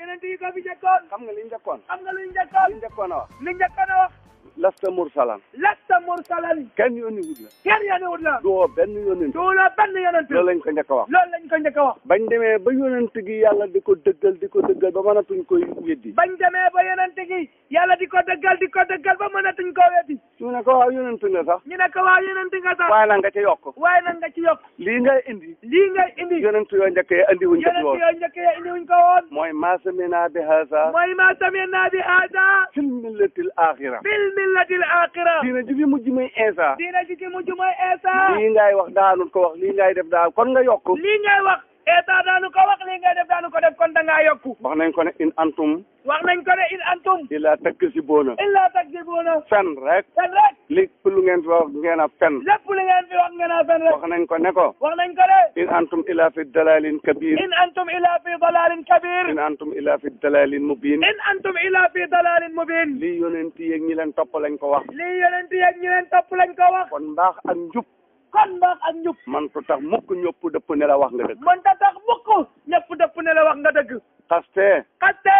yonent yi ko fi njëkkoon. xam nga li njëkkoon. xam nga luy njëkkoon. li njëkkoon a wax. li njëkkoon a wax. lasta mursalan. lasta mursalan. kenn yónni wut la. kenn yónniwut la. doo benn yónent. doo benn yonent. loolu lañ ko njëkk a wax. loolu lañ ko njëkk a wax. bañ demee ba yonent gi yàlla di ko dëggal ba mënatuñ koy weddi. bañ demee ba yonent gi yàlla di ko dëggal ba mënatuñ koo weddi. ñu ne ko waaw yonent nga sax. ñu ne ko waaw yonent nga sax. waaye nag nga ca yokk. waaye nag nga ci yokk. lii ngay indi. lii ngay indi. yonent yoo njëkkee andi wuñ ko ci woon. yonent yoo njëkkee indi wuñ ko woon. mooy maa samina bi haza. mooy maa samina bi haza. fil millatil axira. fil millatil axira. diina ji fi mujj muy Isa. diina ji fi mujj mooy Isa. lii ngay wax daanut ko wax lii ngay def daal kon nga yokk. lii ngay wax Isa daanu ko wax lii ngay def daanu ko def kon da ngaa yokku. wax nañ ko ne in antum. wax nañ ko ne in antum. illa takzibuuna. illa takzibuuna. fen rek. fen rek. lépp lu ngeen fi wax ngeen a fen. lépp lu ngeen fi wax ngeen a fen rek. wax nañ ko ne ko. wax nañ ko ne. in antum illa fi dalalin kabir. in antum illa fi dalalin kabir. in antum illa fi dalalin mubin. in antum illa fi dalalin mubin. lii yonent yeeg ñi leen topp lañ ko wax. lii yonent yeeg ñi leen topp lañ ko wax. kon mbaax ak njub. kon mbaax ak njub. man tu tax mukk ñëpp dëpp ne la wax nga dëgg. man ta tax mukk ñëpp dëpp ne la wax nga dëgg. xaste. xaste.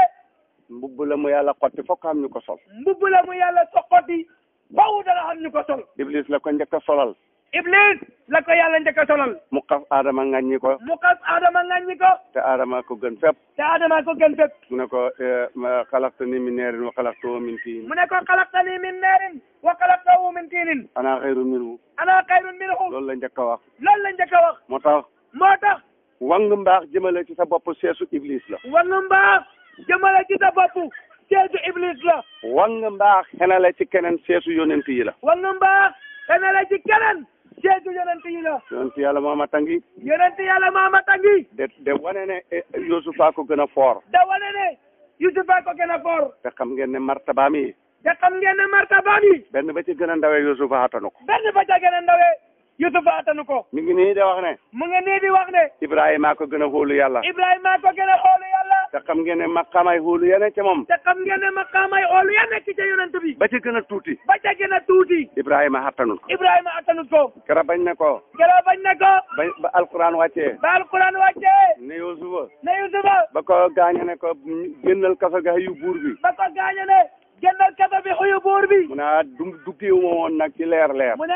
mbubb la mu yàlla xotti fokk am ñu ko sol. mbubb la mu yàlla soqoti faw dana xam ñu ko sol. Iblis la ko njëkk a solal. Iblis la ko yàlla njëkk a solal. mu xas Adama ŋàññi ko. mu xas Adama ŋàññi ko. te Adama ko gën fépp. te Adama ko gën fépp. mu ne ko xalaqtani min naarin wa xalaqtahu min tiin. mu ne ko xalaqtani min naarin wa xalaqtahu min tiinin. ana xayrun minhu. ana xayrun minhu. loolu la njëkk a wax. loolu la njëkk a wax. moo tax. moo tax. wang mbaax jëmale ci sa bopp seesu Iblis la. wang mbaax jëmale ci sa bopp seesu Iblis la. wang mbaax xenale ci keneen seesu yonent yi la. wang mbaax xenale ci keneen seesu yonent yi la. yonent yàlla maama tangi. yonent yàlla maama tangi. de wane ne Yusufa ko gën a foor. da wane ne Yusufa ko gën a foor. te xam ngeen ne martabaam yi. te xam ngeen ne martabaam yi. benn ba ci gën a ndawee Yusufa attanu ko. benn ba ca gën a ndawee Yusufa attanu ko. mi ngi nii de wax ne. mu ngi nii di wax ne. Ibrahima ko gën a xóolu yàlla. Ibrahima ko gën a xoolu yàlla. te xam ngeen ne maqaamay xóolu ya nekk ca moom. te xam ngeen ne maqaamay xoolu ya nekk ca yonent bi. ba ci gën a tuuti. ba ca gën a tuuti. Ibrahima attanut ko. Ibrahima attanut ko. kera bañ ne ko. keroog bañ ne ko. ba alquran wàccee. ba alquran wàccee. ne Yusufa. ne Yusufa. ba ko gaañe ne ko génnal kaso ga yu buur bi. ba ko gaañe ne génnal kaso bi xuyu buur bi. mu ne duggeewu ma woon nag ci leer. mu ne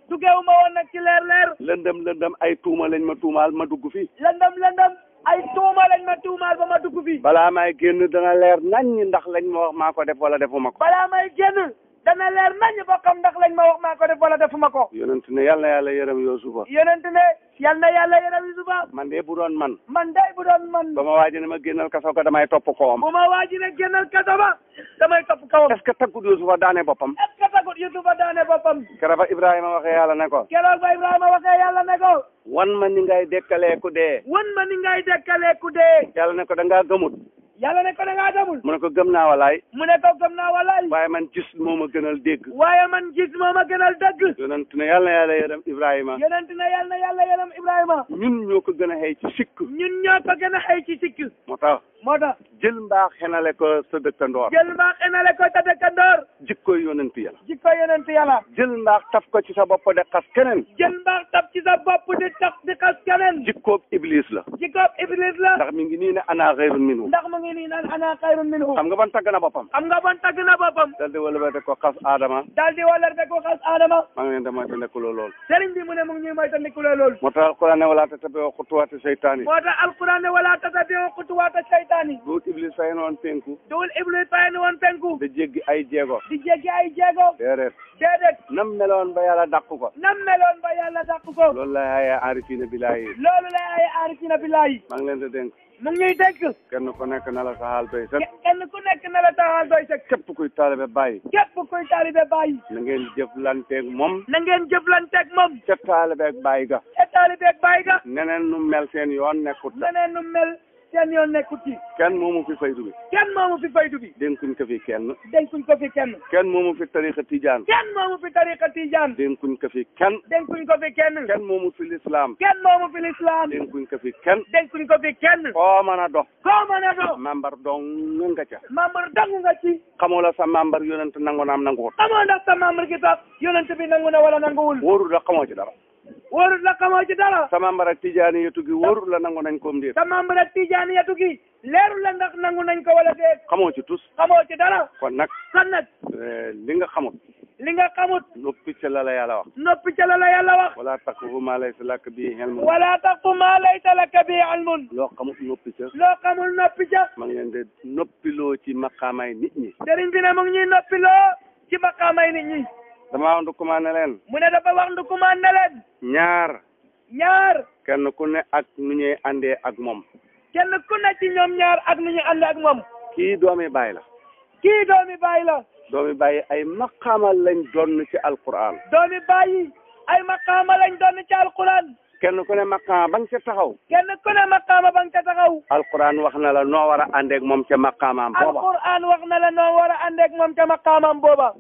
duggeewu ma woon nag ci leer. lëndëm ay tuuma lañ ma tuumaal ma dugg fi. lëndëm ay tuuma lañ ma tuumaal ba ma dugg fi. balaa may génn dana leer naññ ndax lañ ma wax maa ko def wala defuma ko. balaa may génn dana leer naññ ba xam ndax lañ ma wax maa ko def wala defuma ko. yonent ne yal na yàlla yërëm Yusufa. yonent ne yal na yàlla yërëm Yusufa. man de bu doon man. man de bu doon man. ba ma waaji ne ma génnal kaso ko damay topp kawam. bu ma waaji ne génnal kaso ba damay topp kawam. est-ce que taggut Yusufa daane boppam. est-ce que taggut Yusufa daane boppam. keroog ba Ibrahima waxee yàlla ne ko. keroog ba Ibrahima waxee yàlla ne ko. wan ma ni ngay dekkalee ku dee. wan ma ni ngay dekkalee ku dee. yàlla ne ko da ngaa gëmut. yàlla ne ko da ngaa gëmul. mu ne ko gëm naa walaay. mu ne ko gëm naa walaay. waaye man gis moo ma gënal dégg. waaye man gis moo ma gënal dëgg. yonent ne yàlla na yàlla yërëm Ibrahima. yonent ne yàlla na yàlla yërëm Ibrahima. ñun ñoo ko gën a xëy ci sikk. ñun ñoo ko gën a xëy ci sikk. moo tax. jël mbaax xenale ko sa dëkkandoor. jël mbaax xenale ko sa dëkkandoor. jikko yonent yàlla. jikko yonent yàlla. jël mbaax taf ko ci sa bopp de xas keneen. jël mbaax taf ci sa bopp di xas keneen. jikkoob Iblis la. jikkoob Iblis la. ndax mi ngi nii ne ana xayrun minhu. ndax mu ngi nii naan ana xayrun minhu. xam nga ban tagg na boppam. xam nga ban tagg na boppam. dal di wëlbate ko xas Adama. dal di wëlbate ko xas Adama. maa ngi leen di moytandikuloo lool. sëriñ bi mu ne mu ngi ñuy moytandikuloo lool. moo tax alquran ne wala tattabi'u xutuwaati seytaani. moo tax alquran ne wala tattabi'u xutuwaati seytaani. duut Iblis fay noon penku. duul Iblis fay noon penku. di jéggi ay jéego. di jéggi ay jéego. déedéet. nam meloon ba yàlla dàq ko. nam meloon ba yàlla dàq ko. loolu la ay aarifina billaahi. loolu la ay aarifina billaahi. maa ngi leen di dénk. mu ngi ñuy dénk. kenn ku nekk na la sa xaal doy sëkk. kenn ku nekk na la sa xaal doy sëkk. képp kuy taalibe bàyyi. képp kuy taalibe bàyyi. na ngeen jëflanteeg moom. na ngeen jëflanteeg moom. ca taalibeeg bàyyi ga. ca taalibeeg bàyyi ga. neneen nu mel seen yoon nekkut. neneen nu mel seen yoon nekkut ci. kenn moomu fi faydu bi. kenn moomu fi faydu bi. dénkuñ ko fi kenn. dénkuñ ko fi kenn. kenn moomu fi tariqa tijaan. kenn moomu fi tariqa tijaan. dénkuñ ko fi kenn. dénkuñ ko fi kenn. kenn moomu fi lislaam. kenn moomu fi lislaam. dénkuñ ko fi kenn. dénkuñ ko fi kenn. koo mën a dox. koo mën a dox. membar dong nga ca. membar dong nga ci. xamoo la sa membar yonent nangu naam nanguwul. xamoo ndax sa membar gi sax yonent bi nangu na wala nanguwul. wóorul la xamoo ci dara. wóorul la xamoo ci dara. sa membar ak tijaani yetu gi wóorul la nangu nañ koom déet. sa membar ak tijaani yetu gi leerul la ndax nangu nañ ko wala déet xamoo ci tus xamoo ci dara kon nag kon nag li nga xamut li nga xamut noppi ca la la yàlla wax noppi ca la la yàlla wax wala taqfu ma laysa laka bihi ilmun wala taqfu ma laysa laka bi ilmun loo xamut noppi ca loo xamul noppi ca ma ngi leen de noppiloo ci maqaamaay nit ñi sëriñ bi ne mu ngi ñuy noppiloo ci maqaamay nit ñi dama ndukumaa ne leen mu ne dafa wax ndukumaan ne leen ñaar kenn ku ne ak nu ñuy àndee ak moom kenn ku ne ci ñoom ñaar ak nu ñu ànd ak moom kii doomi baay la kii doomi baay la doomi baay ay maqaama lañ doon ci alquran doomi baay yi ay maqaama lañ doon ci alquran kenn ku ne maqaama ba nga ca taxaw kenn ku ne maqaama ba nga ca taxaw alquran wax na la noo war a àndeeg moom ca maqaamaam booba alquran wax na la noo war a àndeeg moom ca maqaamaam booba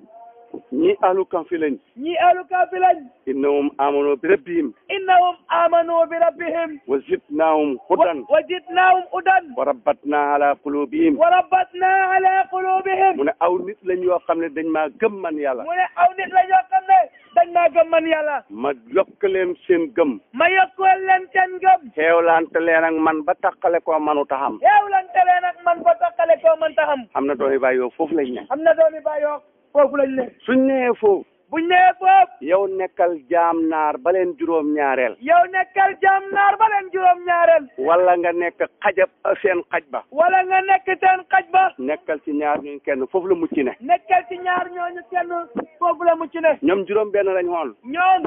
ñii ahlu kahfi lañ ñii ahlu kahfi lañ innahum amanu bi rabbihim innahum amanu bi rabbihim wa zidnahum hudan wa zidnahum hudan wa rabbatna ala qulubihim wa rabbatna ala qulubihim mu ne aw nit lañ yoo xam ne dañ maa gëm man yàlla mu ne aw nit la yoo xam ne dañ maa gëm man yàlla ma yokk leen seen gëm ma yokkal leen seen gëm xeewlante leen ak man ba takkale koo manu taxam xeewlante leen ak man ba takkale koo man taxam am na doomi baay yoo foofu lañ ne am na doomi baay yoo foofu lañ ne suñ nee foofu buñ nee foofu yow nekkal jaam naar ba leen juróom ñaareel yow nekkal jaam naar ba leen juróom ñaareel wala nga nekk xajab seen xaj ba wala nga nekk seen xaj ba nekkal ci ñaar ñooñu kenn foofu la mucc ne nekkal ci ñaar ñooñu kenn foofu la mucc ne ñoom juróom benn lañ xool ñoom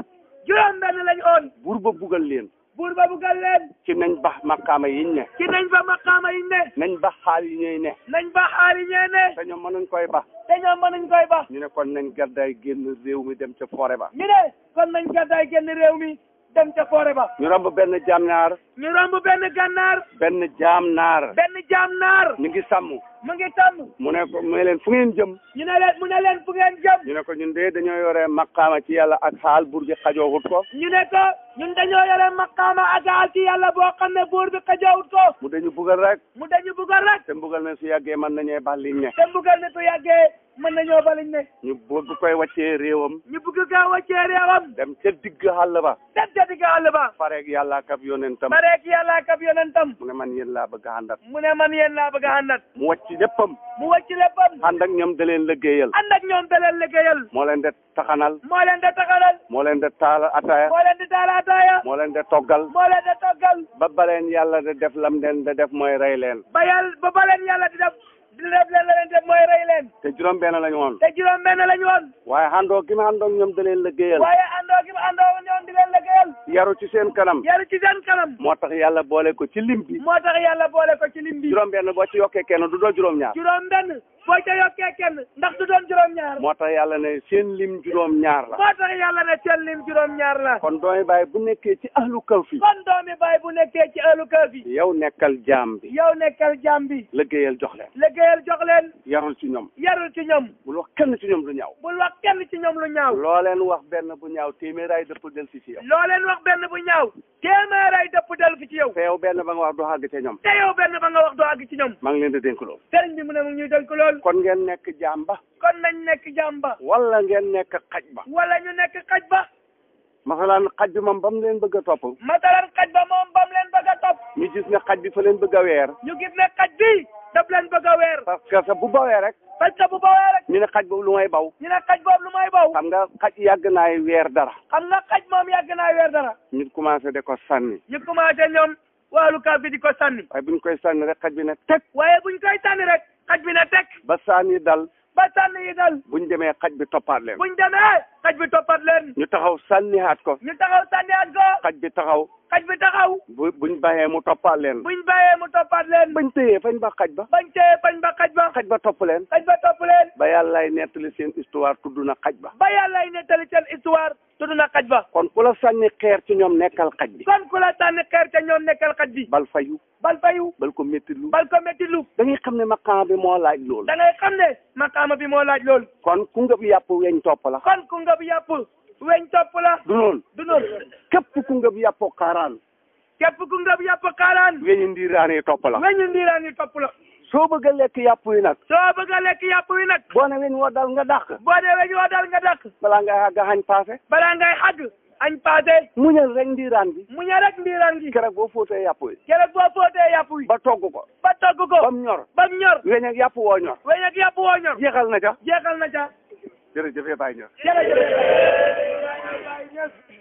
juróom benn lañ oon buur ba bugal leen buur ba bugal leen ci nañ ba maqaama yiñ ne ci nañ ba maqaama yi ne nañ ba xaal yi ñuy ne nañ ba xaali ñee ne te ñoom mënuñ koy ba te ñoom mënuñ koy ba ñu ne kon nañ gaddaay génn réew mi dem ca forêt ba ñu ne kon nañ gàddaay génn réew mi dem ca forêt ba ñu romb benn jaam naar ñu romb benn gànnaar benn jaam naar benn jaam naar ñu ngi sàmm mu ngi tàmm mu ne ko mu ne leen fu ngeen jëm mu ne leen fu ngeen jëm ñu ne ko ñun de dañoo yore maqaama ci yàlla ak xaal buur bi xajoowut ko ñu ne ko ñun dañoo yore maqaama ak aal ci yàlla boo xam ne buur bi xajoowut ko mu dañu bugal rek mu dañu buggal rek te mbugal ne su yàggee mën nañee bax liñ ne te mbugal ne su yàggee mën nañoo baliñ ne ñu bëgg koy wàccee réewam ñu bugg kaa wàccee réewam dem ca digg xàll ba dem ca digg àll ba fareeg yàlla kab yonentam bareek yàlla kab yonentam mu ne man yéen laa bëgg a àndat mu ne man yéen laa bëgg a àndat mu wàcc léppam mu wàcc léppam ànd ak ñoom da leen liggéeyal ànd ak ñoom da leen liggéeyal moo leen de taxanal moo leen de taxanal moo leen de taal ataaya moo leen di taal ataaya moo leen de toggal moo leen de toggal ba baleen yàlla de def lam leen de def mooy rey leen ba baleen yàlla di def leen la leen def mooy rey leen te juróom benn lañu woon te juróom benn lañu woon waaye àndoo gi ma àndoog ñoom da leen liggéeyal waaye àndoo gi ma àndoo ñoom di leen liggéeyal yaru ci seen kanam yaru ci seen kanam moo tax yàlla boole ko ci lim bi moo tax yàlla boole ko ci lim bi juróom benn boo ci yokkee kenn du doo juróom ñaar juróom benn boo ca yokkee kenn ndax du doon juróom ñaar moo tax yàlla ne seen lim juróom ñaar la moo tax yàlla ne seen lim juróom ñaar la kon doomi baay bu nekkee ci ahlu kahfi kon doomi baay bu nekkee ci ahlu kahfi yow nekkal jaam bi yow nekkal jaam bi liggéeyal jox leen liggéeyal jox leen yarul ci ñoom yarul ci ñoom bul wax kenn ci ñoom lu ñaaw bul wax kenn ci ñoom lu ñaaw loo leen wax benn bu ñaaw téeméeraay dëpp del si ci yow loo leen wax benn bu ñaaw téeméeray dëpp del fi ci yow te yow benn ba nga wax du àgg ca ñoom te yow benn ba nga wax doo àgg ci ñoom maa ngi leen di dénk loolu sëriñ bi mu ne mu ngi ñuy dénk lool kon ngeen nekk jaam ba kon nañ nekk jaam ba wala ngeen nekk xaj ba wala ñu nekk xaj ba masalan xaj bi moom ba mu leen bëgg a topp masalan xaj ba moom bam leen bëgg a topp ñu gis ne xaj bi fa leen bëgg a weer ñu gis ne xaj bi daf leen bëgg a weer parce que sa bu bawee rek parce que bu bawee rek ñu ne xaj boobu lu may baw ñu ne xaj boobu lu may baw xam nga xaj yàgg naay weer dara xam nga xaj moom yàgg naa weer dara ñu commencé de ko sànni ñu commencé ñoom waalu kaaf bi di ko sànni waaye buñ koy sànni rek xaj bi ne teg waaye buñ koy sànni rek xaj bi ne teg ba sànni dal ba sànni yi dal buñ demee xaj bi toppaat leen buñ demee xaj bi toppat leen ñu taxaw sànnihaat ko ñu taxaw sànniwaat ko xaj bi taxaw xaj bi taxaw buñ bàyyee mu toppaat leen buñ bàyyee mu toppat leen bañ téyee fañ ba xaj ba bañ téye bañ ba xaj ba topp leen xaj ba topp leen ba yàllaay nettali seen histoire tudd na xaj ba ba yàllay nettali seen histoire tudd na xaj ba kon ku la sànni xeer ci ñoom nekkal xaj bi kon ku la sànni xeer ca ñoom nekkal xaj bi bal fayu bal fayu bal ko métti lu bal ko métti lu da ngay xam ne maqaama bi moo laaj loolu da ngay xam ne maqaama bi moo laaj loolu kon ku ngëb yàpp weñ topp la kon ku ngëb yàpp weñ topp la du noonu du noonu képp ku ngëb yàpp xaaraan képp ku ngëb yàpp xaaraan weñu ndiiraane topp la weñu ndiiraan yi topp la soo bëgg a lekk yàpp yi nag soo bëgg a lekk yàpp wi nag boo ne weñ woo dal nga dàq boo dee weñ woo dal nga dàq balaa ngay àgg xañ paase balaa ngay xàgg añ paase muñal rek ndiiraan gi mu ñe rek ndiiraan gi keroog boo fóotee yàpp wi keroog boo fóotee yàpp wi ba togg ko ba togg ko bam ñor bam ñor weñ ak yàpp woo ñor weñ ak yàpp woo ñor jeexal na ca jeexal na ca jërëjëf Baye Niass jërëjëf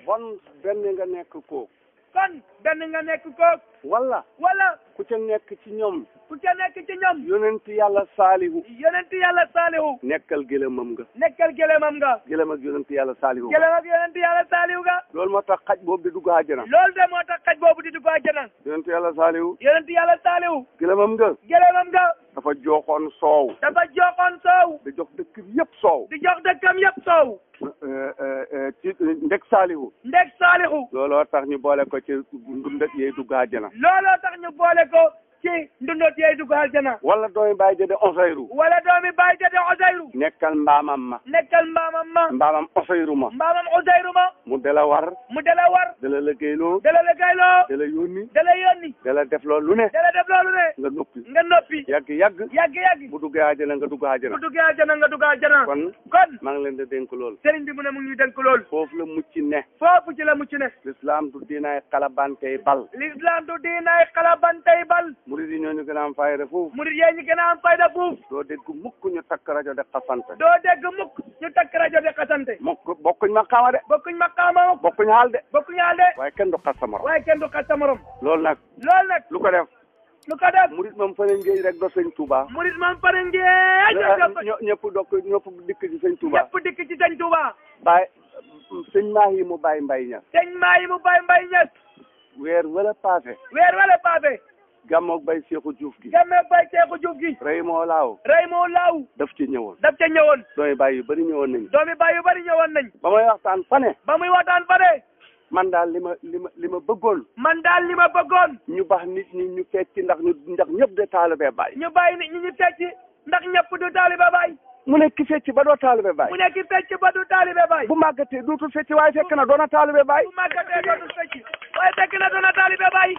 bon benn nga nekk kooku kon benn nga nekk kook wala wala ku ca nekk ci ñoom ku ca nekk ci ñoom yonent yàlla saalihu yonent yàlla saalihu nekkal gëlëmam nga nekkal gëlëmam nga gëlëm ak yonent yàlla saalihu gëlëm ak yonent yàlla saalihu nga loolu moo tax xaj boobu di dugg àjjana loolu de moo tax xaj boobu di dugg àjjana yonent yàlla saalihu yonent yàlla saalihu gëlëmam nga gëlëmam nga dafa joxoon soow dafa joxoon soow da jox dëkk bi yëpp soow di jox dëkkam yëpp soow ci ndek saalihu ndeg saalihu looloo tax ñu boole ko ci ndundat yee dugg àjjana looloo tax ñu boole ko ci ndundot yeey dugg aljana wala doomi baay jëde Osayru wala doomi baay jëde Osayru nekkal mbaamam ma nekkal mbaamam ma mbaamam Osayru ma mbaamam Osayru ma mu dela war mu dala war dala liggéeyloo dala liggéeyloo dala yónni dala yónni dala def loolu lu ne dala def loolu ne nga noppi nga noppi yàgg bu duggee àjjana nga dugg àjjana bu duggee aljana nga dugg aljana kon maa ngi leen di dénk loolu sëriñ bi mu ne mu ngi ñuy dénk loolu foofu la mucc ne foofu ci la mucc ne l'islam du diinaay xalabantey bal l'islam du diinaay xalabantey bal murid yi ñooñu gën a am fayda foofu murid yee ñu gën a am fayda foofu doo dégg mukk ñu takk rajo de xasante doo dégg mukk ñu takk rajo de xasante bokkuñ ma xaama de bokkuñ maqaama bokkuñ xaal de bokkuñ haal de waaye kenn du xas sa morom waaye kenn du xas sa morom loolu nag lu ko def lu ko def murid moom fa ne ngéej rek do sëñ Touba murid moom pare ngeen ñëpp dikk ci sëñ Touba ñëpp dikk ci sëñ Touba baay sëñ Mahi mu Baye Mbaye Niass sëñ maa yi mu Baye Mbaye Niass weer wala passé gàmmoog Baye Cheikhou Diouf gi gàmmoog Baye Cheikhou Diouf gi rey moo laaw daf ci ñëwoon daf ca ñëwoon doomi baay yu bëri ñëwoon nañ doomi baay yu bëri ñëwoon nañ ba may waxtaan fane ba muy waxtaan fane man daal li ma bëggoon man daal li ma bëggoon ñu baax nit ñi ñu fecc ndax ñëpp de taalibe Baay ñu bàyyi nit ñi ñu fecc ndax ñëpp du taalibe Baay mu ne ki fecc ba doo taalibe Baay mu ne ki fecc ba du taalibe Baay bu màggatee dootul fecc waaye fekk na doona taalibe Baay bu màggatee dootul fecc waaye fekk na doona taalibe Baay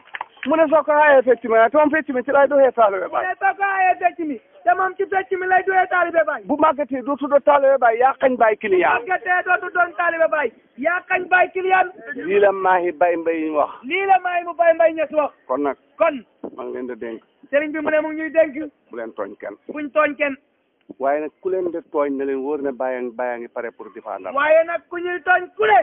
mu ne soo ko xaayee fecc mi te moom fecc mi ci lay doxee taalibe Baay mu ne soo ko xaayee fecc mi te moom ci fecc mi lay doxee taalibe Baay bu màggatee dootul doon taalibe Baay yaa xañ Baay client bu màggatee dootul doon taalibe Baay yaa xañ Baay client lii la Mahi Baye Mbaye wax lii la Mahi mu Baye Mbaye Niass wax kon nag kon maa ngi leen di dénk sëriñ bi mu ne mu ngi ñuy dénk bu leen tooñ kenn buñ tooñ kenn waaye nag ku leen de tooñ na leen wóor ne Baye ngi pare pour défendre waaye nag ku ñuy tooñ ku ne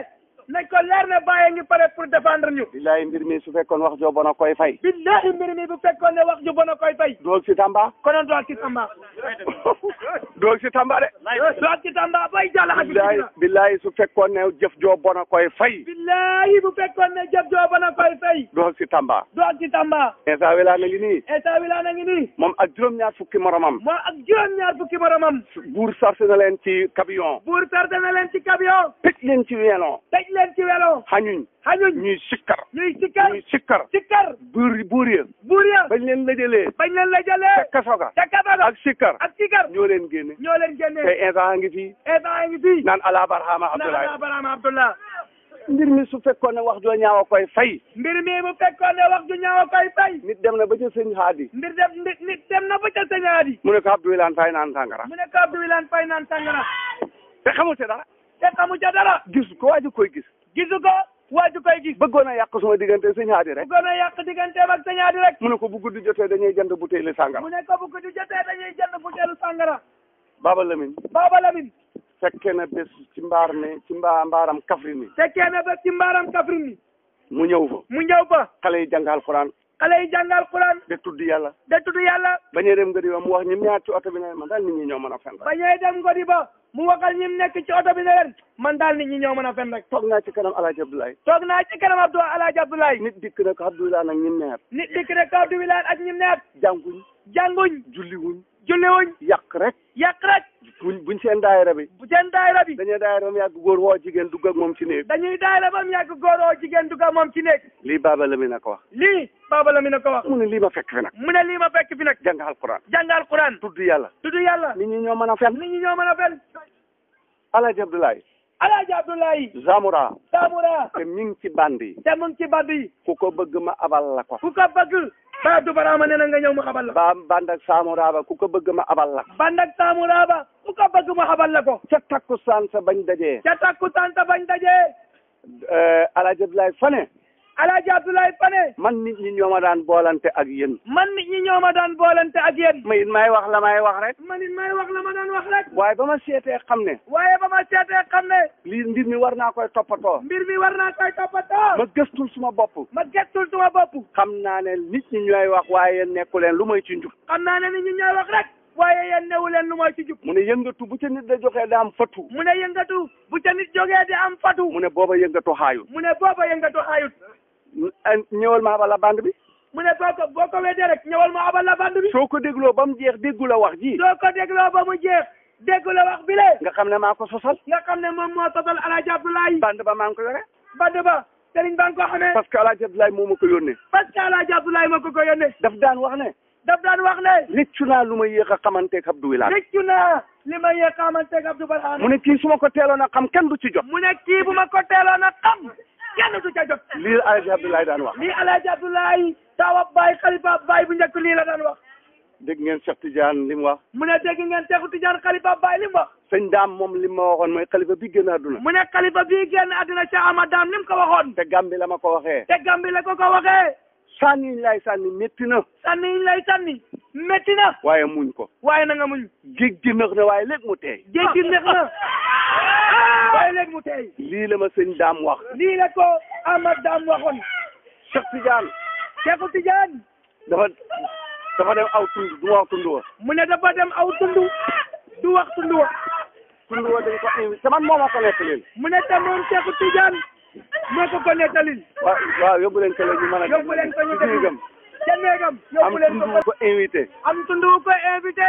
nañ ko leer ne Baye ngi pare pour défendre ñu billahi mbir mi su fekkoon wax joo bon a koy fay billahi mbir mi bu fekkoon ne wax ju bon a koy fay doog si Tamba konoon doog ci Tamba doog si Tamba de doog ci Tamba bay jàll ak billahi su fekkoon ne jëf joo bon a koy fay billahi bu fekkoon ne jëf joo bon a koy fay doog si Tamba doog ci Tamba Esa Wilane na ngi nii Esa Wilane na ngi nii moom ak juróom-ñaar fukki moromam moom ak juróom-ñaar fukki moromam buur sarse na leen ci camion buur sarse na leen ci camion tëj leen ci weelon leen ci welo xañuñ ñuy sikkar buur ya bañ leen lëjëlee ca kaso ga ak sikkar ñoo leen génne tey instant ngi fii naan ala barhama abdullah mbir mi su fekkoon ne wax joo ñaaw a koy fay mbir mi bu fekkoon ne wax ju ñaaw a koy fay nit dem na ba ca sëñ Haadi nit dem na ba ca sëñ Haadi mu ne ko Abdou Wilane fay naan sangara te xamu ca dara gis ko waaju koy gis gisu ko waaju koy gis bëggoon a yàq suma diggante sëñ Haadi rek bëggoon a yàq digganteem ak sëñ Haadi rek mu ne ko bu guddi jotee dañuy jënd butéelu sangara Baba Lamine fekke na bés ci mbaaram Kaffrine mi fekkee na bés ci mbaaram Kaffrine mi mu ñëw fa xale yi jàngal Alxuraan de tudd yàlla bañee dem ngodi ba mu wax ñim ñaar ci oto bi ne man daal nit ñi ñoo mën a fen bañee dem ngodi ba mu waxal ñim nekk ci oto bi ne leen man daal nit ñi ñoo mën a fen rek toog naa ci kanam Alaaji Abdoulaye Alaaji Abdoulaye nit dikk na ko Abdou Wilane ak ñim neer jànguñ julliwuñ yàq rek buñ seen daayira bi dañuy daayira ba mu yàgg góor woo jigéen dugg ak moom ci néeg lii Baba Lamine a ko wax mu ne lii ma fekk fi nag jàng alquran tudd yàlla nit ñi ñoo mën a fen Alaaji Abdoulaye Zamora te mi ngi ci bandi ku ko bëgg ma abal la ko ba du baraama nee na nga ñëw ma xabal la band ak Samuraba ku ko bëgg ma abal la ku ko bëgg ma xabal la ko ca takkusaan sa bañ dajee Alaaji Abdoulaye Fane. Alaaji Abdoulaye Fane. man nit ñi ñoo ma daan boolante ak yéen. man nit ñi ñoo ma daan boolante ak yéen. ma it may wax la may wax rek. man it may wax la ma daan wax rek. waaye ba ma seetee xam ne. waaye ba ma seetee xam ne. lii mbir mi war naa koy toppatoo. mbir mi war naa koy toppatoo. ma gëstul suma bopp. ma gëstul suma bopp. xam naa ne nit ñi ñooy wax waaye nekku leen lu may ci njub. xam naa ne nit ñi ñooy wax rek. waaye yéen newu leen lu mooy ci jub. mu ne yëngatu bu ca nit da joxee da am fatu. mu ne yëngatu bu ca nit jógee di am fatu. mu ne booba yëngatu xaayut. mu ne booba yëngatu xaayut. ñëwal ma abal la bande bi. mu ne boo ko weddee rek ñëwal ma abal la bande bi. soo ko dégloo ba mu jeex déggu la wax ji. soo ko dégloo ba mu jeex déggu la wax bi le. nga xam ne maa ko sosal. nga xam ne moom moo sosal Alaaji Abdoulaye. bande ba maa ngi ko yore. bande ba Serigne ba nga ko xamee. parce que Alaaji Abdoulaye moo ma ko yónnee. parce que Alaaji Abdoulaye moo ko yónnee. daf daan wax ne. daf daan wax ne. rëccu naa lu ma yéex a xamanteeg Abdou Wilane. rëccu naa li ma yéex a xamanteeg Abdou Barham. mu ne kii su ma ko teeloon a xam kenn du ci jot. mu ne kii bu ma ko teeloon a xam kenn du ca jot. lii Alaaji Abdoulaye daan wax. lii Alaaji Abdoulaye taawab baay xalifa baay bu njëkk lii la daan wax. dégg ngeen Cheikh Tidiane li mu wax. mu ne dégg ngeen Cheikh Tidiane xalifa baay li mu wax. sëñ daam moom li ma waxoon mooy xalifa bi génn àdduna. mu ne xalifa bii génn àdduna ca ama daam li mu ko waxoon. te Gàmbi la ma ko waxee. te Gàmbi la ko waxee. sànni yi lay sànni métti na. sànni yi lay sànni métti na. waaye muñ ko. waaye na nga muñ. géej gi nëx na waaye léegi mu teey. géej gi nëx na waaye léegi mu teey. lii la ma sëñ daam wax. lii la ko Amad Daam waxoon. Cheikh Tidiane. Cheikh Tidiane. dafa dem aw tund du wax tund wa. mu ne dafa dem aw tund du wax tund wa. tund wa dañ ko invité man moo ma ko nettalil. mu ne te moom Cheikh Tidiane moo ko nettalil. waaw yóbbu leen ko la ñu mën a. yóbbu leen ko ñu déglu néegam. ca néegam. yóbbu leen am tund ko invité. am tund ko invité.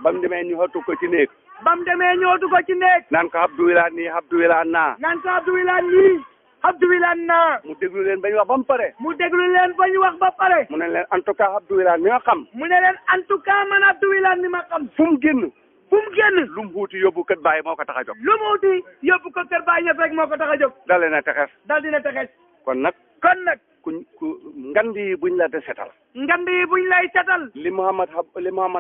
ba mu demee ñu xottu ko ci néeg. ba mu demee ñootu ko ci néeg. naan ko Abdou Wilane nii Abdou Wilane naa. naan ko Abdou Wilane nii Abdou Wilane naa. mu déglu leen ba ñu wax ba mu pare. mu déglu leen ba ñu wax ba pare. mu ne leen en tout cas Abdou Wilane mi nga xam. mu ne leen en tout cas man Abdou Wilane mi ma xam. fu mu génn. fu mu génn. lu mu wuuti yóbbu kër Baye moo ko tax a jóg. lu mu wuti yóbbu ko kër Baye ñëpp rek moo ko tax a jóg. dale na texes. dal dina texes. kon nag. ku ngand yi buñ la de setal. ngand yi buñ lay setal. li Mouhamad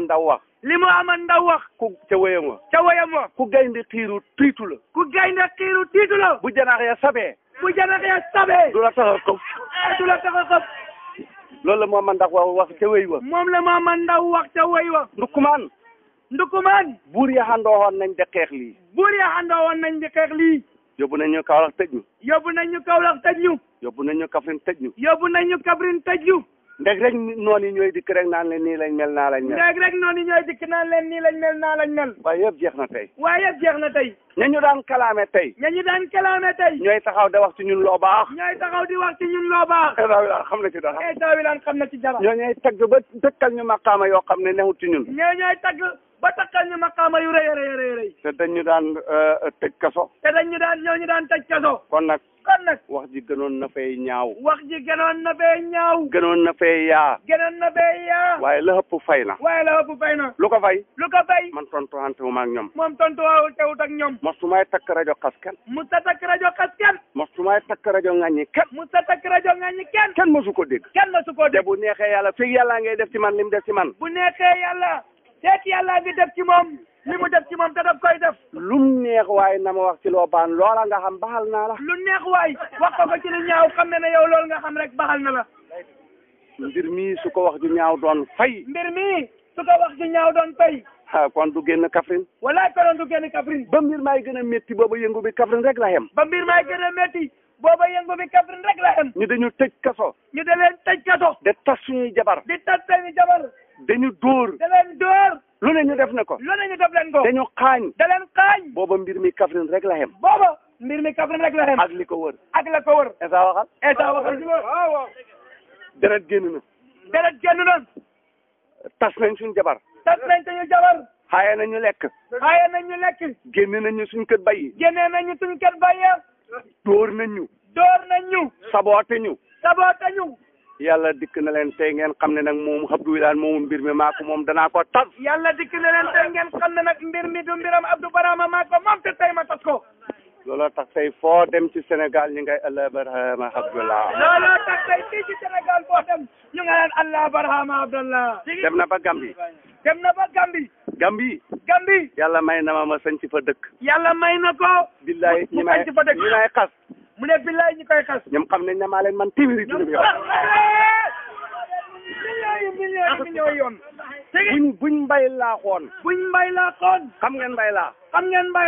Ndaw wax. li Mouhamad Ndaw wax. ku ca wéyam wa. ca wéyam wa. ku gaynde xiiru tiitu la. ku gaynde xiiru tiitu la. bu janax ya sabee. bu janax ya sabee. du la tax a xëf. du la tax a xëf. loolu la Mouhamad Ndaw wax ca wéy wa. moom la Mouhamad Ndaw wax ca wéy wa. Ndukumaan. buur ya xandoowoon nañ de xeex lii. buur ya xandoowoon nañ de xeex lii. yóbbu nañ ñu Kaolack tëj ñu. yóbbu nañ ñu Kaolack tëj ñu. yóbbu nañ ñu Kaffrine tëj ñu. yóbbu nañ ñu Kaffrine tëj ñu. ndeg rek noonu ñooy dikk rek naan leen nii lañ mel naa lañ mel. ndeg rek noonu ñooy dikk naan leen nii lañ mel naa lañ mel. waaye yëpp jeex na tey. waaye yëpp jeex na tey. ña ñu daan kalaame tey. ña ñu daan kalaame tey. ñooy taxaw de wax ci ñun loo baax. ñooy taxaw di wax ci ñun loo baax. État bi daal xam na ci dara. État bi daal xam na ci dara. ñoo ñooy tagg ba dëkkal ñu maqaama yoo xam ne newut ci ñun. ñooy tagg ba takkal ñu maqaama yu rëy rëy rëy. te dañ ñu daan tëj kaso. ñoo ñu daan tëj kaso. kon nag. wax ji gënoon na fay ñaaw. wax ji gënoon na fay ñaaw. gënoon na fay yaa. gënoon na fay yaa. waaye la ëpp fay na. lu ko fay. man tontu ante wu ma ak ñoom. moom tontu waaw teewut ak ñoom. mostumay takk rajo xas kenn. musta takk rajo xas kenn. mostumay takk rajo ŋaññi kenn. musta takk rajo ŋaññi kenn. kenn mosu ko dégg. te bu neexee yàlla fii yàlla ngay def ci man lim def ci man. bu neexee yàlla. seet yàlla ngi def ci moom. li mu def ci moom te daf koy def. lum neex waay na ma wax ci loo baan loola nga xam baxal naa la. lu neex waay wax ko ci lu ñaaw xam ne yow loolu nga xam rek baxal na la. mbir mi su ko wax ju ñaaw doon fay. mbir mi su ko wax ju ñaaw doon fay. kon du génn Kaffrine. walaay konoon du génn Kaffrine. ba mbir maay gën a métti booba yëngu bi Kaffrine rek la xem. ba mbir maay gën a métti booba yëngu bi Kaffrine rek la xem. ñu dañu tëj kaso. ñu da leen tëj kaso. de tas suñuy jabar. di tas suñuy jabar. dañu dóor. da leen dóor. lu ne ñu def na ko. lu ne ñu def leen ko. dañu xaañ. da leen xaañ. booba mbir mi Kaffrine rek la xem. booba mbir mi Kaffrine rek la xem. ak li ko wër. ak la ko wër. Esa waxal. Esa waxal. waaw. deret génn na. deret génn na. tas nañ suñu jabar. tas nañ suñu jabar. xaaye nañu lekk. xaaye nañu lekk. génne nañu suñ kër bay. génne nañu suñ kër bay. dóor nañu. dóor nañu. saboote ñu. saboote ñu. yàlla dikk na leen tey ngeen xam ne nag moom Abdou Wilane moomu mbir mi maa ko moom danaa ko tas. yàlla dikk na leen tey ngeen xam ne nag mbir mi du mbiram Abdou Barhama maa ko moom te tey ma tas ko. looloo tax tey foo dem ci Sénégal ñu ngay Allah Barhama Abdallah. looloo tax tey fii ci Sénégal foo dem ñu nga leen Allah Barhama Abdallah. dem na ba Gambie. dem na ba Gambie. Gambie. yàlla may na ma sañ ci fa dëkk. yàlla may na ko. billahi ñi may xas. mu ne billaay ñi koy xas ñoom xam nañ ne maa leen man téeméeri junni yow millions yoon buñ mbay laaxoon mbay laaxoon xam ngeen mbay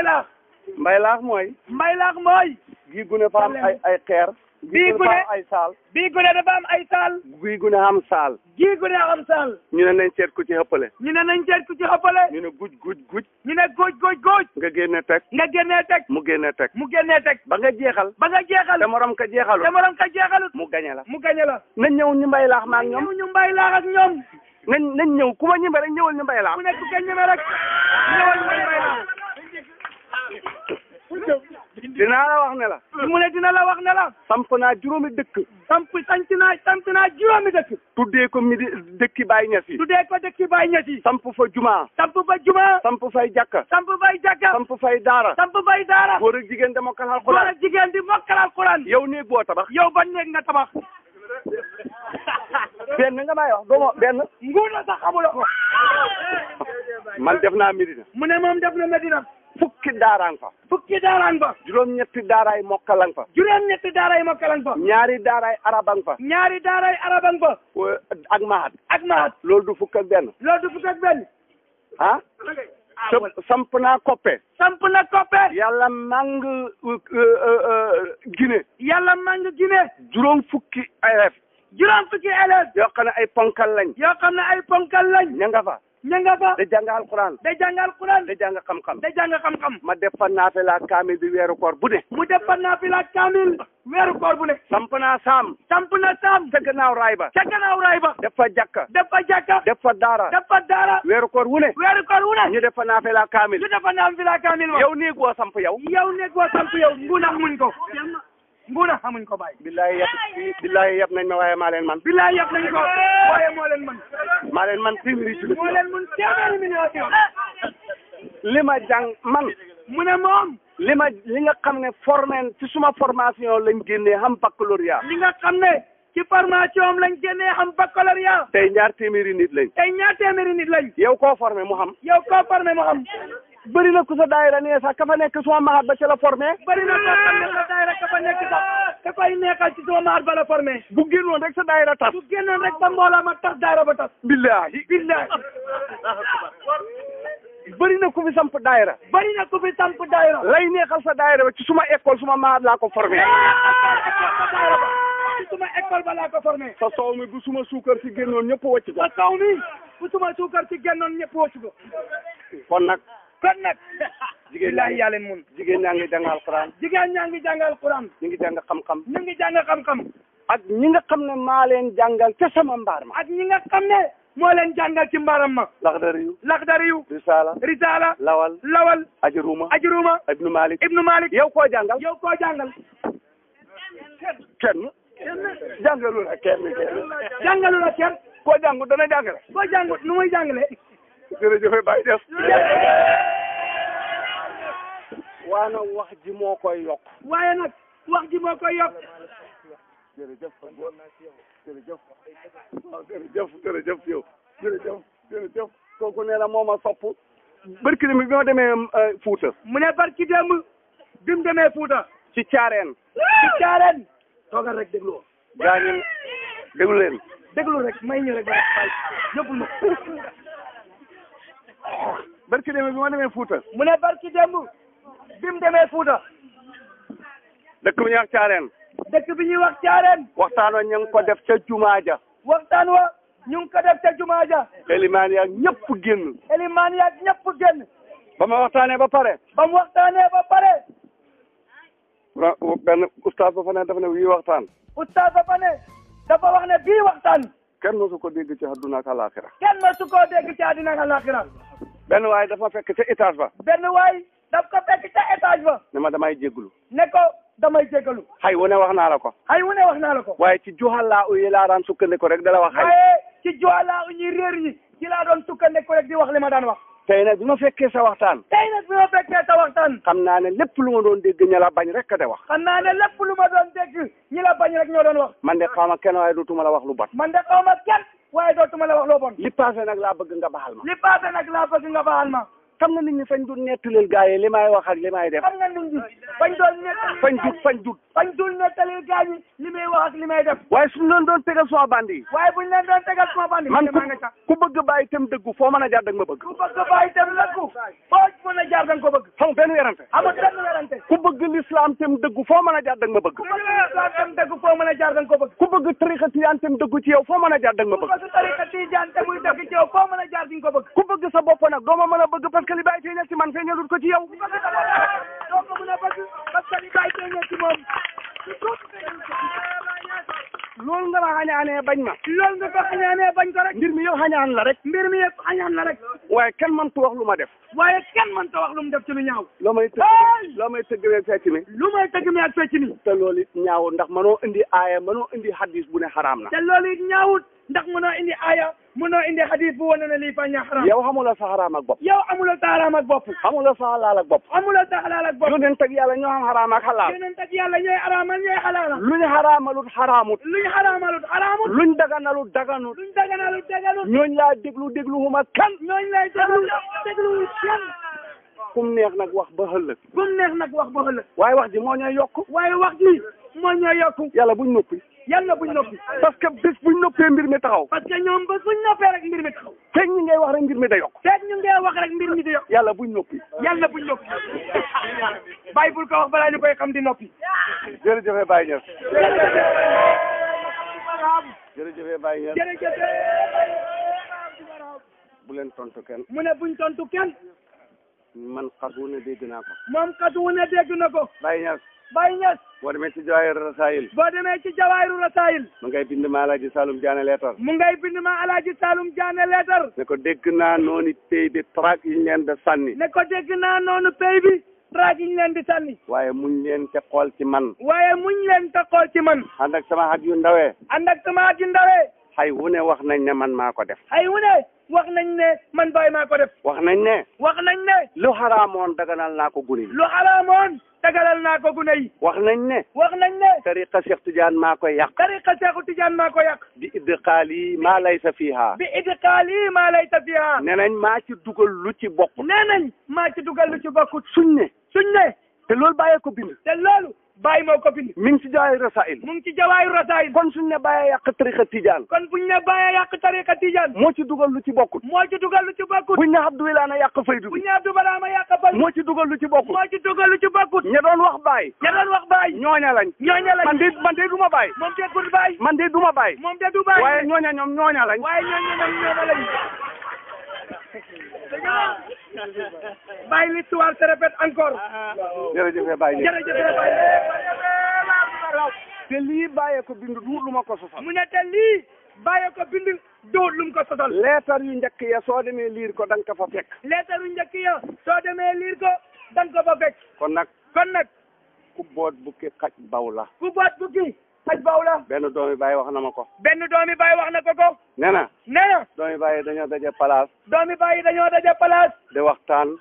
laax mbay laax mooy gii gune fa am ay xeer bii gune ay saal bii gune dafa am ay saal bii gune am saal gii gune am saal ñu ne nañ seet ku ci ëppale ñu ne guj ñu ne guj nga génne teg mu génne teg ba nga jeexal te morom ka jeexalut mu gañe la nañ ñëw ñu mbay laax ma ak ñoom nañ ñëw ku ma ñembe rek ñëwal ñu mbay laax ku nekk ka ñeme rek ñëwal ñu mbay laax dinaa la wax ne la mu ne dina la wax ne la samp naa juróomi dëkk samp naa juróomi dëkk tuddee ko dëkki Baay Ñas yi samp fa jumaa samp fay jàkka samp fay daara góor ak jigéen di mokkal alxuraan yow néeg boo tabax yow ban néeg nga tabax benn nga may wax doomo benn nguuna sax xamuloo man def naa Medina mu ne moom def na Medina fukki daaraan fa juróom-ñetti daaraay mokkalang fa ñaari daaraay arabang fa ak mahat loolu du fukk ak benn ah samp naa koppe yàlla mang Guinée juróom fukki élèves yoo xam ne ay ponkal lañ ña nga fa da jàng alquran da jàng xam-xam ma def fa naafila kaamil bi weeru koor bu ne samp naa saam ca gannaaw raay ba def fa jàkka def fa daara weeru koor wu ne ñu def fa naafila kaamil yow néeg boo samp yow nguuna xamuñ ko bàyyi billahi yab nañ ma waaye maa leen man maa leen man téeméeri ci li ma jàng man mu ne moom li nga xam ne formé ci suma formation lañ génnee xam baccalauréat li nga xam ne ci formation lañ génnee xam baccalauréat tey ñaar téeméeri nit lañ yow koo formé mu xam bëri na ku sa daayira nee sax ka fa nekk suma mahat ba ca la formé bëri na koo xam ne sa daayira ka fa nekk sax ka fay nekkal ci suma mahat ba la formé bu génnoon rek sa daayira tas ba mbooloo ma tas daayira ba tas billahi bëri na ku fi samp daayira lay neexal sa daayira ba ci suma école suma mahat laa ko formé ci suma école ba laa ko formé sa soow mi bu suma suukar si génnoon ñëpp wàcc ko kon nag jigéen yaa leen mun jigéen ñaa ngi jàng alquran ñu ngi jàng xam-xam ak ñi nga xam ne maa leen jàngal ca sama mbaar ma ak ñi nga xam ne moo leen jàngal ci mbaaram ma laxdariyu risala lawal ajruma ibnu malik yow koo jàngal kenn jàngalu la kenn koo jàngu dana jàngale nu muy jàngale jërëjëf Baye Def waaye nag wax ji moo koy yokk jërëjëf kooku nee na mooma sopp barki dem bi ma demee Fuuta mu ne barki dem bi mu demee Fuuta ci caareen toogal rek déglu gaañu déglu rek may ñu rek bay yóbbul ma barki dem bi ma demee Fuuta mu ne barki dem bi mu demee Fuuta dëkk bi ñuy wax caareen waxtaan wa ñu ngi ko def ca jumaa ja elimaan yaag ñëpp génn ba ma waxtaanee ba pare benn ustaas ba fa ne dafa ne wii waxtaan dafa wax ne bii waxtaan kenn mosu ko dégg ci àdduna ak àllaaxira benn waay dafa fekk ca étage ba ne ma damay jégglu xay wu ne wax naa la ko waaye ci juxalaa uyi laa daan sukkandiku rek dala wax xay ci juxalaa u ñi réer ñi ci laa doon sukkandiku rek di wax li ma daan wax tey nag bi ma fekkee sa waxtaan xam naa ne lépp lu ma doon dégg ña la bañ rek de wax ñoo doon wax man de xaw ma kenn waaye dootuma la wax lu bon li passé nag laa bëgg nga baal ma xam nga nit ñi fañ du nettuleel gaa yi li may wax ak li may def fañ dut fañ dul nettali gaañi li muy wax ak li may def waaye suñu leen doon tegal suma bandi waaye buñ leen doon tegal suma bandi man ku bëgg bàyyi itam dëggu foo mën a jaar dag ma bëgg ku bëgg bàyyi itam dëggu foo mën a jaar danga ko bëgg xam benn werante amul benn werante ku bëgg l'islam itam dëggu foo mën a jaar dag ma bëgg ku bëgg l'islam itam dëggu foo mën a jaar danga ko bëgg ku bëgg tariqa tijaan itam dëggu ci yow foo mën a jaar dag ma bëgg ku bëgg tariqa tijaan te muy dëgg ci yow foo mën a jaar di nga ko bëgg ku bëgg sa bopp nag doo ma mën a bëgg parce que li bàyyi feeñal ci man feeñalut ko ci yow doo ko mën a bëgg parce que li bàyyi feeñal ci moom loolu nga ma xañaanee bañ ma loolu nga ko xañaanee bañ ko rek mbir mi yow xañaan la rek mbir mi yëpp xañaan la rek waaye kenn mëntu wax lu ma def waaye kenn mënta wax lu mu def ci lu ñaaw loo may tëgg weeg fecc mi lu may tëgg mi ak fecc mi te loolu it ñaaw ndax mënoo indi aaya mënoo indi hadis bu ne xaraam na te loolu it ñaawut ndax mënoo indi aaya mënoo indi hadis bu wane ne lii fa ñaa xaraam yow xamula sa xaraam ak bopp yow amuloo sa xaraam ak bopp xamula sa xalaal ak bopp amuloo sa xalaal ak bopp yonent ak yàlla ñoo xam xaraam ak xalaal yonent ak yàlla ñooy araamal ñooy xalaala luñ xaraamalut xaraamut luñ xaraamalut xaraamut luñ daganalut daganut luñ daganalut daganut ñooñ laa déglu huma kan ñooñ lay déglu kenn kum neex nag wax ba xëllëg kum neex nag wax ba xëllëg waaye wax ji moo ñooy yokk waaye wax ji moo ñooy yokku yàlla buñ noppi yàlla buñ noppi parce que bés buñ noppee mbir mi taxaw parce que ñoom bés buñ noppee rek mbir mi taxaw feeg ñi ngay wax rek mbir mi da yokk feeg ñu ngay wax rek mbir mi di yokk yàlla buñ noppi yàlla buñ noppi bàyyi bul ko wax balaa ñu koy xam di noppi jërëjëf Baye Niass jërëjëf Baye Niass jërëjëf bu leen tontu kenn mu ne buñ tontu kenn man xatu ne dégg naa ko moom xatu wu ne dégg na ko Baye Niass Baye Niass boo demee ci Jawaahir Rasaayil boo demee ci Jawaahiru Rasaayil mu ngay bind ma Alaaji Saloum Diané leetar mu ngay bind ma Alaaji Saloum Diané leetar ne ko dégg naa noonu pay bi traak yi ñu leen da sànni ne ko dégg naa noonu pay bi traak yi ñu leen di sànni waaye muñ leen te xool ci man waaye muñ leen te xool ci man ànd ak sama xat yu ndawee ànd ak sama at yu ndawee xay wu ne wax nañ ne man maa ko def ay wu ne wax nañ ne man Baye maa ko def wax nañ ne wax nañ ne lu xaraamoon daganal naa ko gune yi lu xaraamoon tagalal naa ko gune yi wax nañ ne wax nañ ne tariqa Cheikh Tidiane maa koy yàq tariqa Cheikhu Tidiane maa ko yàq bi idqaali maa laysa fiha bi idqaali maa laysa fiha ne nañ maa ci dugal lu ci bokk nee nañ maa ci dugal lu ci bokkut suñ ne te loolu bàyyee ko bind te loolu Baye moo ko bind mi ngi ci Jawaahir Rasaayil mu ngi ci Jawaahiru Rasaayil kon suñ ne bàyyee yàq tariqa Tidiane kon buñ ne Baye yàq tariqa Tidiane moo ci dugal lu ci bokkut moo ci dugal lu ci bokkut buñ ne Abdou Wilane yàq faydu buñ bi ne Abdou Barama yàq faydu moo ci dugal lu ci bokkut moo ci dugal lu ci bokkut ña doon wax Baye ña doon wax Baye ñooña lañ man de duma Baye moom déggul Baye man de duma Baye moom de du Baye waaye ñooña ñoom ñooña lañ waaye ñooña lañ Baye l'histoire se répète encore jërëjëf Baye jërëjëf Baye te lii bàyyee ko bind du lu ma ko sosal mu ne te lii bàyyee ko bind du lu mu ko sosal leetar yu njëkk ya soo demee liir ko da nga ko fa fekk leetar yu njëkk ya soo demee liir ko da nga ko fa fekk kon nag ku boot bukki xaj baw la ku boot bukki xaj baw la benn doomi Baye wax na ma ko benn doomi Baye wax na ko nee na doomi Baye dañoo daje place doomi Baye dañoo daje place de waxtaan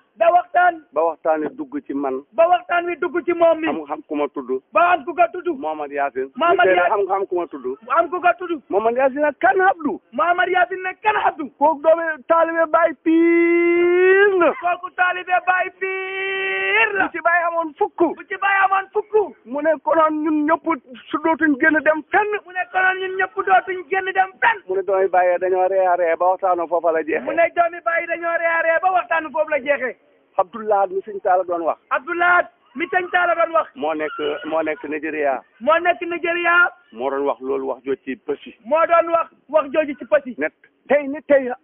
ba waxtaan wi dugg ci man ba waxtaan wi dugg ci moom mi xam ku ma tudd ba am ku ko tudd Mohamad Yaasin xam ku ma tudd am ku ko tudd Mohamad Yaasin nag kan Abdou Mohamad Yaasin nag kan Abdou kooku doomi taalibe Baye piir la kooku taalibe Baye piir la bu ci Baye amoon fukk mu ne konoon ñun ñëpp su dootuñ génn dem fenn mu ne konoon ñun ñëpp dootuñ génn dem fenn mu ne doomi Baye dañoo ree ba waxtaanoo foofa la jeexee mu ne doomi Baye dañoo ree ba waxtaanu foofu la jeexee Abdoulaye mi sëñ Taala doon wax Abdoulaye mi sëñ Taala doon wax moo nekk Nigeria moo doon wax loolu wax jooju ci Passy moo doon wax jooju ci Passy net tey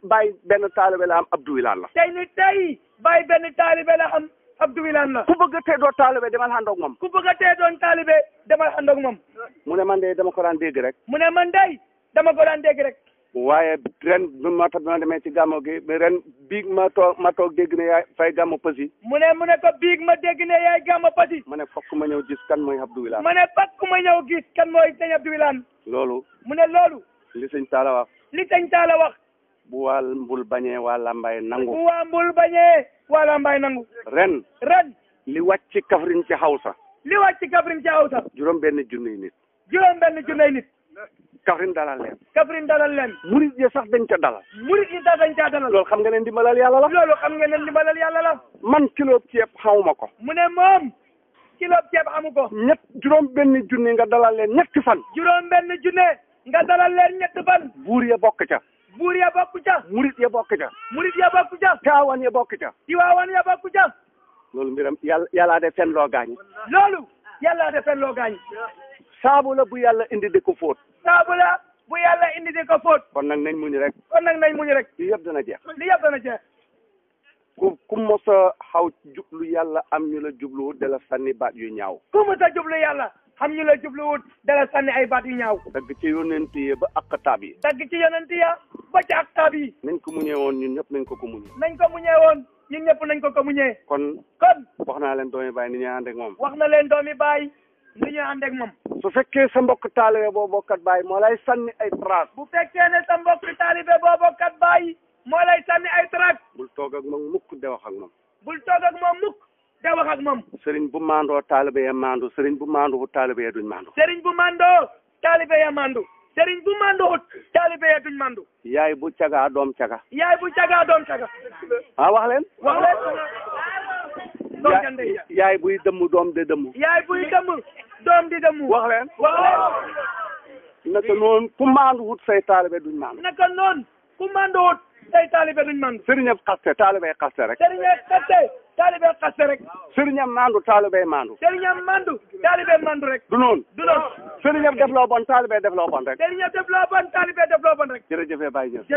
Baye benn taalibe la am Abdou Wilane la tey Baye benn taalibe la am Abdou Wilane la ku bëgg a tey doo taalibe demal ànd ak moom ku bëgg a tey doon taalibe demal ànd ak moom mu ne man de dama ko daan dégg rek waaye ren moo tax ma demee ci gàmmo gi ren biig ma toog dégg ne yaay fay gàmmo Passy mu ne ko biig ma dégg ne yaay gàmmo Passy ma ne fokk ma ñëw gis kan mooy Abdou Wilane ma ne fokk ma ñëw gis kan mooy sëñ Abdou Wilane loolu mu ne loolu li sëñ Taala wax bu waa mbul bañee waa Lambaay nangu bu waa mbul bañee waa Lambaay nangu ren li wàcc ci Kaffrine ci Hausa juróom benn junniy nit Kaffrine dalal leen murid yi sax dañ ca dalal loolu xam nga ne ndimbalal yàlla la man kilo ceeb xawma ko mu ne moom kilo ceeb amu ko. juróom benn junni nga dalal leen ñetti fan. juróom benn junne nga dalal leen ñetti fan. buur ya bokk ca. buur ya bokk ca. murit ya bokk ca. murit ya bokk ca. Tiwaawan ya bokk ca. Tiwaawan ya bokk ca. loolu mbiram yàllaa de fen loo gaañ. loolu yàllaa de fen loo gaañ. saabu la bu yàlla indi di ko fóot. saabu la bu yàlla indi di ko fóot. kon nag nañ muñu rek. li yëpp dana jeex. ku mos a xaw jublu yàlla am ñu la jubluwut de la sànni baat yu ñaaw. ku mos a jublu yàlla xam ñu la jubluwut de la sànni ay baat yu ñaaw. dagg ci yonent yi ba aqtaab yi. dagg ci yonent ya ba ci aqtaab yi. nañ ko muñee woon ñun ñëpp nañ ko muñee. nañ ko muñee woon ñun ñëpp nañ ko muñee. kon wax naa leen doomi baay ni ñuy ànd ak moom. wax na leen doomi baay ni ñuy ànd ak moom. su fekkee sa mbokk taalibe boo bokkat baay moo lay sànni ay trac. bu fekkee ne sa mbokk taalibe boo bokkat baay moo lay sànni ay trac. bul toog ak moom mukk de wax ak moom. bul toog ak moom mukk de wax ak moom. sëriñ bu maandoo taalibe ya maandu sëriñ bu maandu taalibe ya duñ maandu. sëriñ bu maandoo taalibe ya maandu. sëriñ bu maanduwut taalibe ya duñ maandu. yaay bu cagaa doom caga. yaay bu cagaa doom caga. wax leen. yaay buy dëmm doom de dëmm. yaay buy dëmm doom di dëmm. wax leen. naka noonu ku maanduwut say taalibe duñ maandu. naka noonu ku maanduwut say taalibe duñ maandu. sëriñam xaste taalibe xaste rek. sëriñam xaste taalibe xaste rek. sëriñam maandu taalibe maandu. sëriñam maandu taalibe maandu rek. du noonu. sëriñam def loo bon taalibe def loo bon rek. sëriñam def loo bon taalibe def loo bon rek. jërëjëf Baye Niass.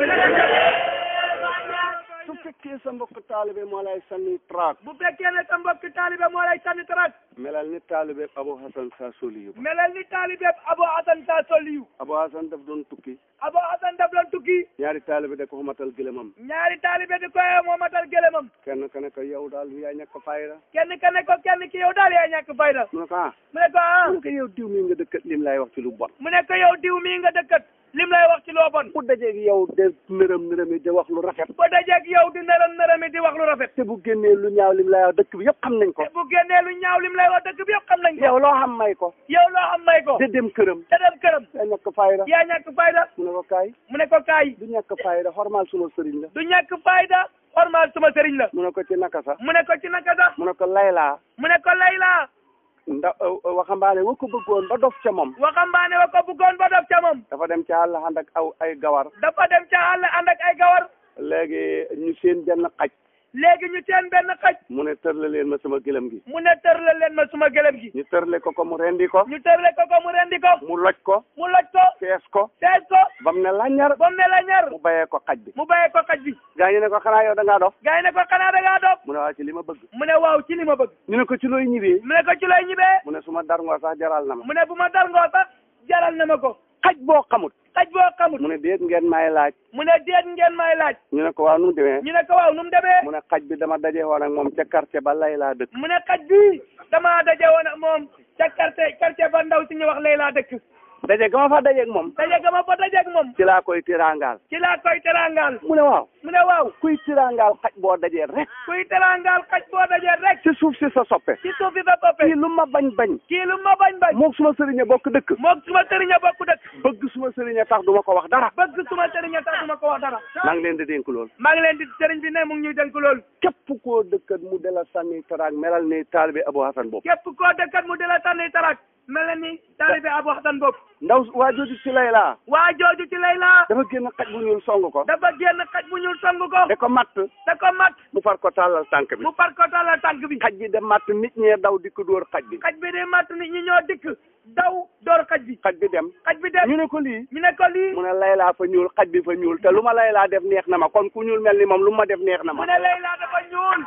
su fekkee sa mbokk taalibe moo lay sànni traak. bu fekkee ne sa mbokk taalibe moo lay sànni traak. melal ni taalibe Abu Hasan Saa Soliyu. melal ni taalibe Abu Hasan Saa Soliyu. Abu Hasan daf doon tukki. Abu Hasan daf doon tukki. ñaari taalibe da ko matal gëlëmam. ñaari taalibe di ko moo matal gëlëmam. kenn ka ne ko yow daal yaa ñàkk fayda. kenn ka ne ko kenn ki yow daal yaa ñàkk fayda. mu ne ko mu ne ko yow diw mii nga dëkkat lim lay wax ci lu bon. mu ne ko yow diw mii nga dëkkat lim lay wax ci loo bon. bu dajeeg yow de nërëm di wax lu rafet. bu dajeeg yow di nërëm di wax lu rafet. te bu génnee lu ñaaw lim lay wax dëkk bi yëpp xam nañ ko. te bu génnee lu ñaaw lim lay wax dëkk bi yëpp xam nañ ko. yow loo xam may ko. te dem këram. yaa ñàkk fayda. mu ne ko kaay. du ñàkk fayda xormaal suma sëriñ la. du ñàkk fayda xormaal suma sëriñ la. mu ne ko ci naka sax. mu ne ko laylaa. waxambaane wa ko bëggoon ba dof ca moom. dafa dem ca àll ànd ak ay gawar. léegi ñu seen benn xaj. mu ne tërle leen ma sama gëlëm gi. ñu tërle ko mu rendi ko. mu loj ko. fees ko. ba mu ne laññar. mu bayee ko xaj bi. gaa ñu ne ko xanaa yow da ngaa dof. mu ne waaw ci li ma bëgg. ñu ne ko ci looy ñibee. mu ne su ma darngoo sax jaral na ma. ko. xaj boo xamut. mu ne déet ngeen may laaj. ñu ne ko waaw nu mu demee. mu ne xaj bi dama daje woon ak moom ca quartier ba Layla dëkk. mu ne xaj bi dama daje woon ak moom ca quartier ba ndaw si ñu wax Layla dëkk. daje ga ma fa dajeeg moom. ci laa koy tiraangaal. mu ne waaw. kuy tiraangaal xaj boo dajee rek. ci suuf si sa soppe. kii lu ma bañ. moog suma sëriñe bokk dëkk. bëgg suma sëriñe tax duma ko wax dara. maa ngi leen di dénk lool. sëriñ bi ne mu ngi ñuy dénk lool. képp koo dëkkat mu de la sànni taraak melal ni taalibe Abu Hasan boobu. Abu Hasan boobu. ndaw waa jooju ci Layla. dafa génn xaj bu ñuul song ko. da ko matt. mu far ko tàllal tànk bi. xaj bi de matt nit ñee daw dikk dóor xaj bi. xaj bi dem. ñu ne ko lii. mu ne Layla fa ñuul xaj bi fa ñuul te lu ma Layla def neex na ma kon ku ñuul mel ni moom lu ma def neex na ma. mu ne Layla dafa ñuul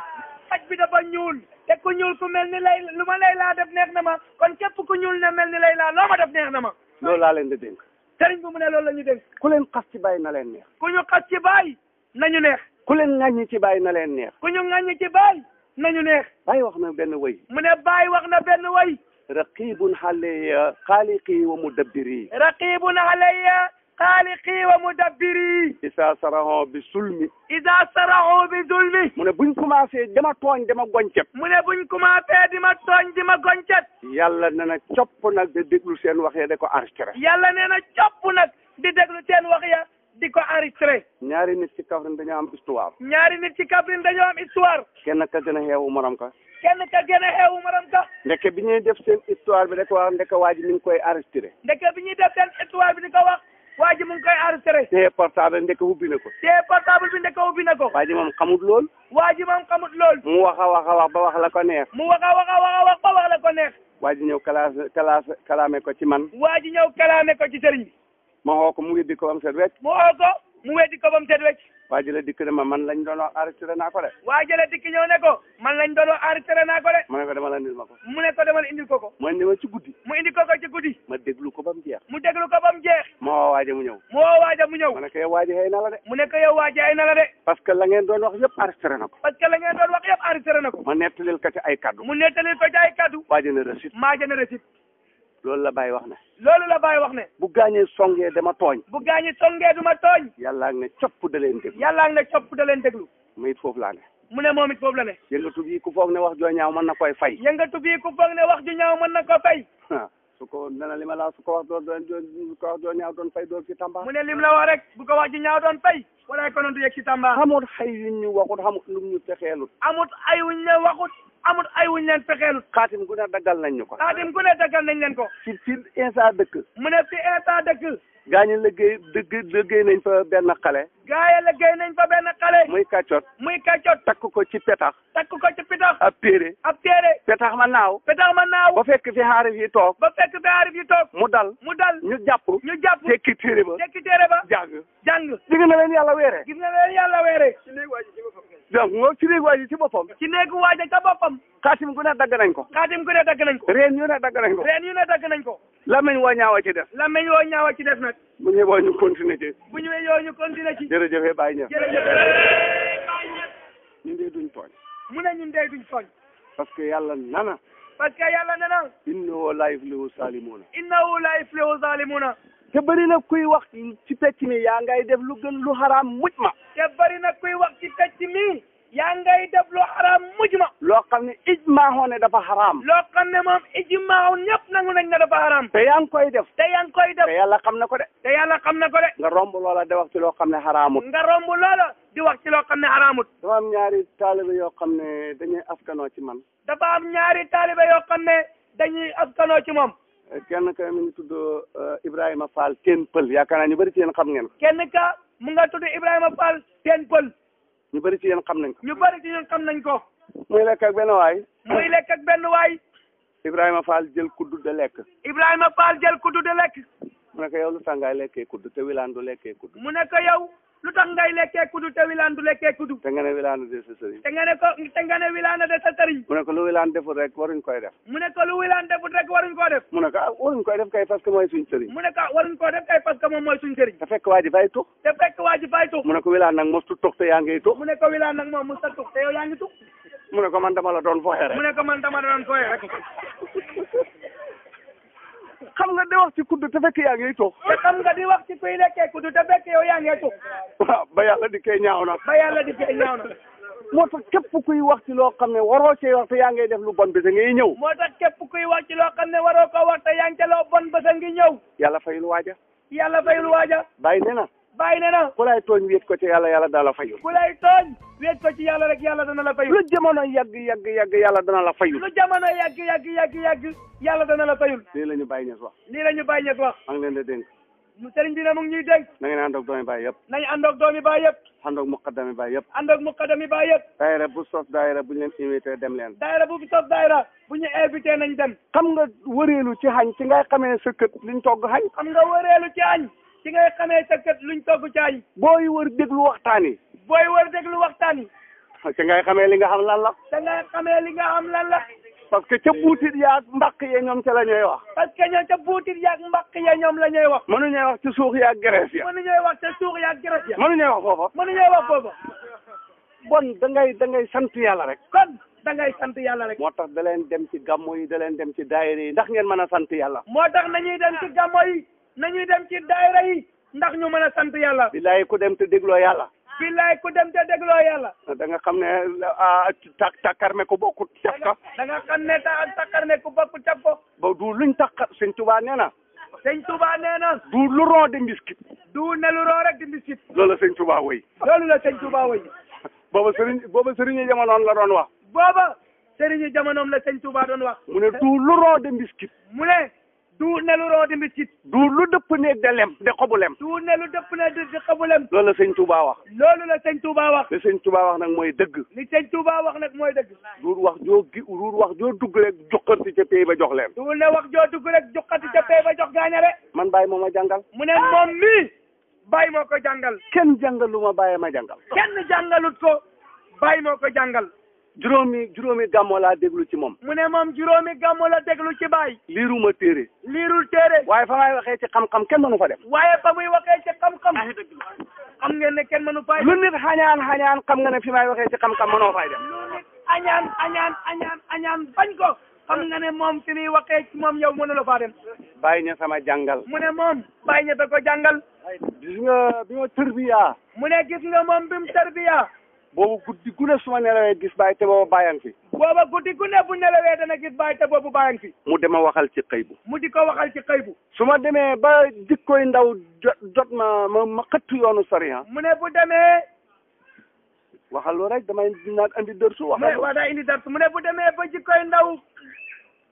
xaj bi dafa ñuul. te ku ñuul ku mel ni lu ma Layla def neex na ma kon képp ku ñuul ne mel ni Layla loo ma def neex na ma. loolu laa leen di dénk. sëriñ bi mu ne loolu la ñu dénk. ku leen xas ci bàyyi na leen neex. ku ñu xas ci bàyyi nañu neex. ku leen ŋàññi ci bàyyi na leen neex. ku ñu ŋàññi ci bàyyi nañu neex. bàyyi wax na benn wëy. mu ne bàyyi wax na benn wëy. raqibun alayya xaaliqi wa mudabbiri. xaaliqi wa mudabbiri. isa saraho bi sulmi. mu ne buñ commencé dama tooñ dama goñcet. yàlla nee na copp nag di déglu seen wax ya di ko enregistré. ñaari nit ci Kaffrine dañoo am histoire. kenn ka gën a xeewu morom ka. kenn ka gën a xeewu morom ka ndeke bi ñuy def seen histoire bi rek wax ndeke waa ji mi ngi koy arrêté ndeke bi ñuy def seen histoire bi di ko wax waa ji mu ngi koy arrêté te portable ndeke ubbi na ko te portable bi ndeke ubbi na ko waa ji moom xamut lool waa ji moom xamut lool mu wax a wax a wax ba wax la ko neex mu wax a wax a wax a wax ba wax la ko neex waa ji ñëw kalaame ko ci man waa ji ñëw kalaame ko ci sëriñ bi ma xoo ko mu weddi ko bam set wecc mu woo ko mu weddi ko ba mu set wecc waa ji la dikk ne ma man lañ doon wax arrêté naa ko de waa ji la dikk ñëw ne ko man lañ doon wax arrêté naa ko de ma ne ko dama la indil ma ko mu ne ko demal indil ko ko mu indi ma ci guddi mu indi ko ci guddi ma déglu ko ba mu jeex mu déglu ko ba mu jeex ma woo waaja mu ñëw mu woo waaja mu ñëw ma ne ko yow waaji xëy na la de mu ne ko yow waaji ay na la de parce que la ngeen doon wax yëpp arrêté na ko parce que la ngeen doon wax yëpp arrêté na ko ma nettalil ko ci ay kaddu mu nettalil ko ci ay kaddu waaji na récite maa jëna récite loolu la Baye wax ne loolu la Baye wax ne bu gaañee songee dama tooñ bu gaañi songee du ma tooñ yàlla ne copp da leen déglu yàlla ne copp da leen déglu ma it foofu laa ne mu ne moom it foofu la ne yëngatu bii ku foog ne wax joo ñaaw mën na koy fay yëngatu bii ku foog ne wax ju ñaaw mën na ko fay su ko nana li ma laa su ko wax su ko wax joo ñaaw doon fay doon ci Tamba mu ne lim la wax rek bu ko wax ju ñaaw doon fay walaay konoon du yegg ci Tamba xamut xay yuñ ñu waxut xamut lum ñu fexeelut amut ay wuñ leen waxut amut ay wuñ leen fexeelut xaatim gu ne daggal nañ ñu ko xaatim ku ne daggal nañ leen ko ci instant dëkk mu ne fi instant dëkk gaañu liggéey nañ fa benn xale gaa yi liggéey nañ fa benn xale muy kàccot takk ko ci petax takk ko ci pitax ab téere petax ma naaw ba fekk fi xaarif yi toog mu dal ñu jàpp tekki téere ba jàng gis nga leen yàlla weere donc moom ci néegu waaji ci boppam ci néegu waaja ca boppam xaatim gu ne dagg nañ ko reen yu ne dagg nañ ko lamañ woo ñaawa ci def nag bu ñu boo ñu continuer ci bu ñu yoo ñu continuer ci jërëjëf Baye Niass jërëjëf ñun de duñ tooñ mu ne ñun de duñ tooñ parce que yàlla nana innahu laa yuflihu saalimuuna te bëri na kuy wax ci pecc mi yaa ngay def lu gën lu xaraam muj ma te bëri na kuy wax ci pecc mi yaa ngay def lu xaraam muj ma loo xam ne ijmaa ne dafa xaraam loo xam ne moom ijmaa ñëpp nangu nañ ne dafa xaraam te yaa ngi koy def te yàlla xam na ko de nga romb loola di wax ci loo xam ne xaraamut dafa am ñaari taalibe yoo xam ne dañuy askanoo ci man moom kenn ka mi ngi tudd Ibrahima Fall Teen Pël yaakaar naa ñu bëri ci yéen xam ngeen ko kenn ka mu nga tudd Ibrahima Fall Teen Pël ñu bëri ci yéen xam nañ ko muy lekk ak benn waay Ibrahima Fall jël kuddu de lekk mu ne ko yow lu tax ngay lekkee kuddu te wilaan du lekkee kuddu mu ne ko yow lu tax ngay lekkee kuddu te wilaan du lekkee kuddu te nga ne wilaan de sa sëriñ te nga ne wilaan de sa sëriñ mu ne ko lu wilaan defut rek waruñ koy def mu ne ko lu wilaan defut rek waruñ koo def mu ne ko waruñ koy def kay parce que mooy suñ sëriñ mu ne ko waruñ koo def kay parce que moom mooy suñ sëriñ te fekk waa ji fay tux mu ne ko wilaan nag mostu tux te yaa ngi tux mu ne ko wilaan nag moom mosta tux te yow yaa ngi tux mu ne ko man dama la doon foxe rek mu ne ko man dama la doon foxe rek xam nga di wax ci kuddu te fekk yaa ngi tux te xam nga di wax ci kuy lekkee kuddu te fekk yow yaa ngi tux waaw ba yàlla di koy ñaaw na moo tax képp kuy wax ci loo xam ne waroo cee wax te yaa ngay def lu bon bi sa ngay ñëw moo tax képp kuy wax ci loo xam ne waroo ko wax te yaa ngi ca loo bon ba sa ngi ñëw yàlla fayul waaja bàyyi ne na ku lay tooñ wéet ko ci yàlla dana la fayul ku lay tooñ wéet ko ci yàlla rek yàlla dana la fayul lu jamono yàgg yàlla dana la fayul yàlla dana la fayul lii la ñu Baye Niass wax maa ngi leen di dénk mu sëriñ bi ne mu ngi ñuy dénk na ngeen ànd ak doomi Baye yëpp nañ ànd ak doomi Baye yëpp ànd ak muqaddami Baye yëpp daayira bu sos daayira bu ñu leen invité dem leen daayira bu fi sos daayira bu ñu invité nañ dem xam nga wëreelu ci xañ ci ngay xamee sa kët liñ togg xañ xam nga wëreelu ci añ ci ngay xamee sa kët luñ togg ci añ booy wër déglu waxtaan yi ci ngay xamee li nga xam lan la parce que ca buutit yaag mbaq yee ñoom ca la ñuy wax mënuñuy wax ci suux yaag gerees ya mënuñuy wax foofa bon da ngay sant yàlla rek moo tax da leen dem ci gàmmo yi da leen dem ci daayira yi ndax ngeen mën a sant yàlla moo tax nañuy dem ci gàmmo yi nañuy dem ci daayira yi ndax ñu mën a sant yàlla bilaay ku dem te dégloo yàlla da nga xam ne takkarme ko bokkut caf ka da nga xam ne takkarme ko bokkut caf ko ba du luñ takk sëñ Tuubaa nee na du lu ron di mbiskit du ne lu ron rek di mbiskit loolu la sëñ Tuubaa woy booba sëriñ booba sëriñ jamonoon la doon wax booba sëriñu jamonoom la sëñ Touba doon wax. mu ne du lu roo de mbiskit. mu ne du ne lu roo di mbiskit. du lu dëpp ne de lem de xobu lem. du ne lu dëpp ne di xobu lem. loolu la sëñ Touba wax. loolu la sëñ Touba wax. li sëñ Touba wax nag mooy dëgg. li sëñ Touba wax nag mooy dëgg. duur wax joo dugg rek joxati ca pay ba jox leen. du ne wax joo dugg rek joxati ca pay ba jox gaañale. man Baye moo ma jàngal. mu ne moom mii Baye moo ko jàngal. kenn jàngalu ma Baye ma jàngal. kenn jàngalut ko Baye moo ko jàngal. juróomi gàmmo laa déglu ci moom. mu ne moom juróomi gàmmo la déglu ci Baye. liiruma téere. liirul téere. waaye fa may waxee ci xam-xam kenn mënu fa dem. waaye fa muy waxee ci xam-xam. xam ngeen ne kenn mënu fay. lu nit xañaan xam nga ne fi may waxee ci xam-xam mënoo fay dem. lu nit añaan bañ ko. xam nga ne moom fi muy waxee ci moom yow mënu la faa dem. Baye ña sama jàngal. mu ne moom Baye ña da ko jàngal. gis nga bi ma tërbiya. mu ne gis nga moom bi mu tërbiya. boobu guddi gu ne su ma nelawee gis Baye te boobu bàyyan fi. booba guddi gu ne bu nelawee dana gis Baye te boobu bàyyan fi. mu dema waxal ci xëy bu. mu di ko waxal ci xëy bu. su ma demee ba jikkoy ndaw jot ma xëttu yoonu sariya. mu ne bu demee. waxal lu rek damay naan andi dërsu waxal. waaw daa indi dërsu mu ne bu demee ba jikkoy ndaw.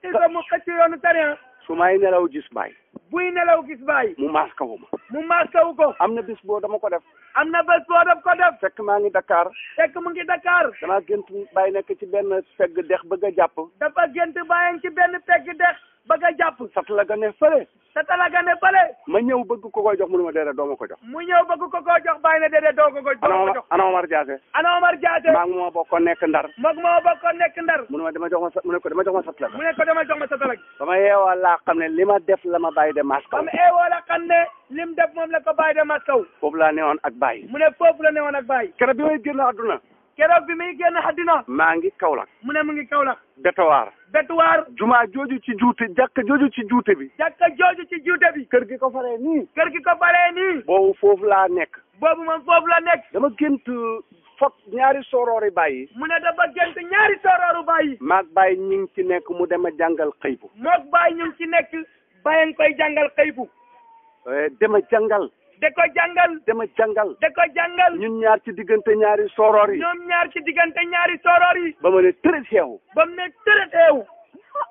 ci ko mu xëttu yoonu sariya. su may nelaw gis Baye. buy nelaw gis Baye. mu maas kawu ma. mu maas kawu ko. am na bis boo dama ko def. am na bés boo def ko def. fekk maa ngi Dakar. fekk mu ngi Dakar. damaa gént Baye nekk ci benn fegg dex bëgg a jàpp. dafa gént Baye ci benn fegg dex bëgg a jàpp. sat la ga ne fële. satala ga ne fële. ma ñëw bëgg ko koy jox mu ne ma déedéet doo ma ko jox. mu ñëw bëgg ko koo jox Baye ne déedéet doo ko jox. ana Omar Diassé. ana Omar Diassé. maa ngi moo bokkoon nekk Ndar. moom moo bokkoon nekk Ndar. mu ne ma dama jox ma satala. mu ne ko dama jox ma satala. ba ma yeewoo laa xam ne li ma def la ma Baye de maskaw. ba ma yeewoo la xam ne lim def moom la ko Baye de maskaw. foofu laa newoon ak Baye. mu ne foofu la newoon ak Baye. keroog bi may génn àdduna. keroog bi muy génn àddina. maa ngi Kaolack. mu ne mu ngi Kaolack. Betuwaar. Betuwaar. jumaa jooju ci juute jàkka jooju ci juute bi. jàkka jooju ci juute bi. kër gi ko faree nii. kër gi ko faree nii. boobu foofu laa nekk. boobu moom foofu la nekk. dama gént foog ñaari soroori Baye. mu ne dafa gént ñaari sorooru Baye. maag Baye ñu ngi ci nekk mu dem a jàngal xëy bu. moog Baye ñu ngi ci nekk. Baye nga koy jàngal xëy bu. dema jàngal. da ko jàngal. dama jàngal. da ko jàngal. ñun ñaar ci diggante ñaari soroor yi. ñoom ñaar ci diggante ñaari soroor yi. ba ma ne tërët xeewu. ba mu ne tërët xeewu.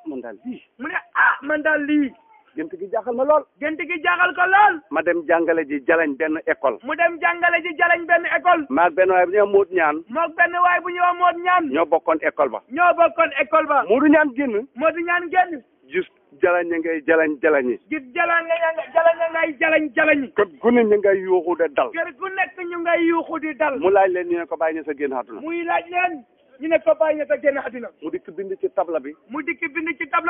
man daal lii. mu ne man daal lii. gént gi jaaxal ma lool. gént gi jaaxal ko lool. ma dem jàngale ji jalañ benn école. mu dem jàngale ji jalañ benn école. maag benn waay bu ñëw Modou Ñaan. moog benn waay bu ñëw Modou Ñaan. ñoo bokkoon école ba. ñoo bokkoon école ba. Modou Ñaan génn. Modou Ñaan génn. juste jalañ ña ngay jalañi. gis jalañ jalañi. kër gu ne ñu ngay yuuxu de dal. kër gu nekk ñu ngay yuuxu di dal. mu laaj leen ñu ne ko bàyyi ñu sa génn àdduna. muy laaj leen ñu ne ko bàyyi ñu sa génn àdduna. mu dikk bind ci tabla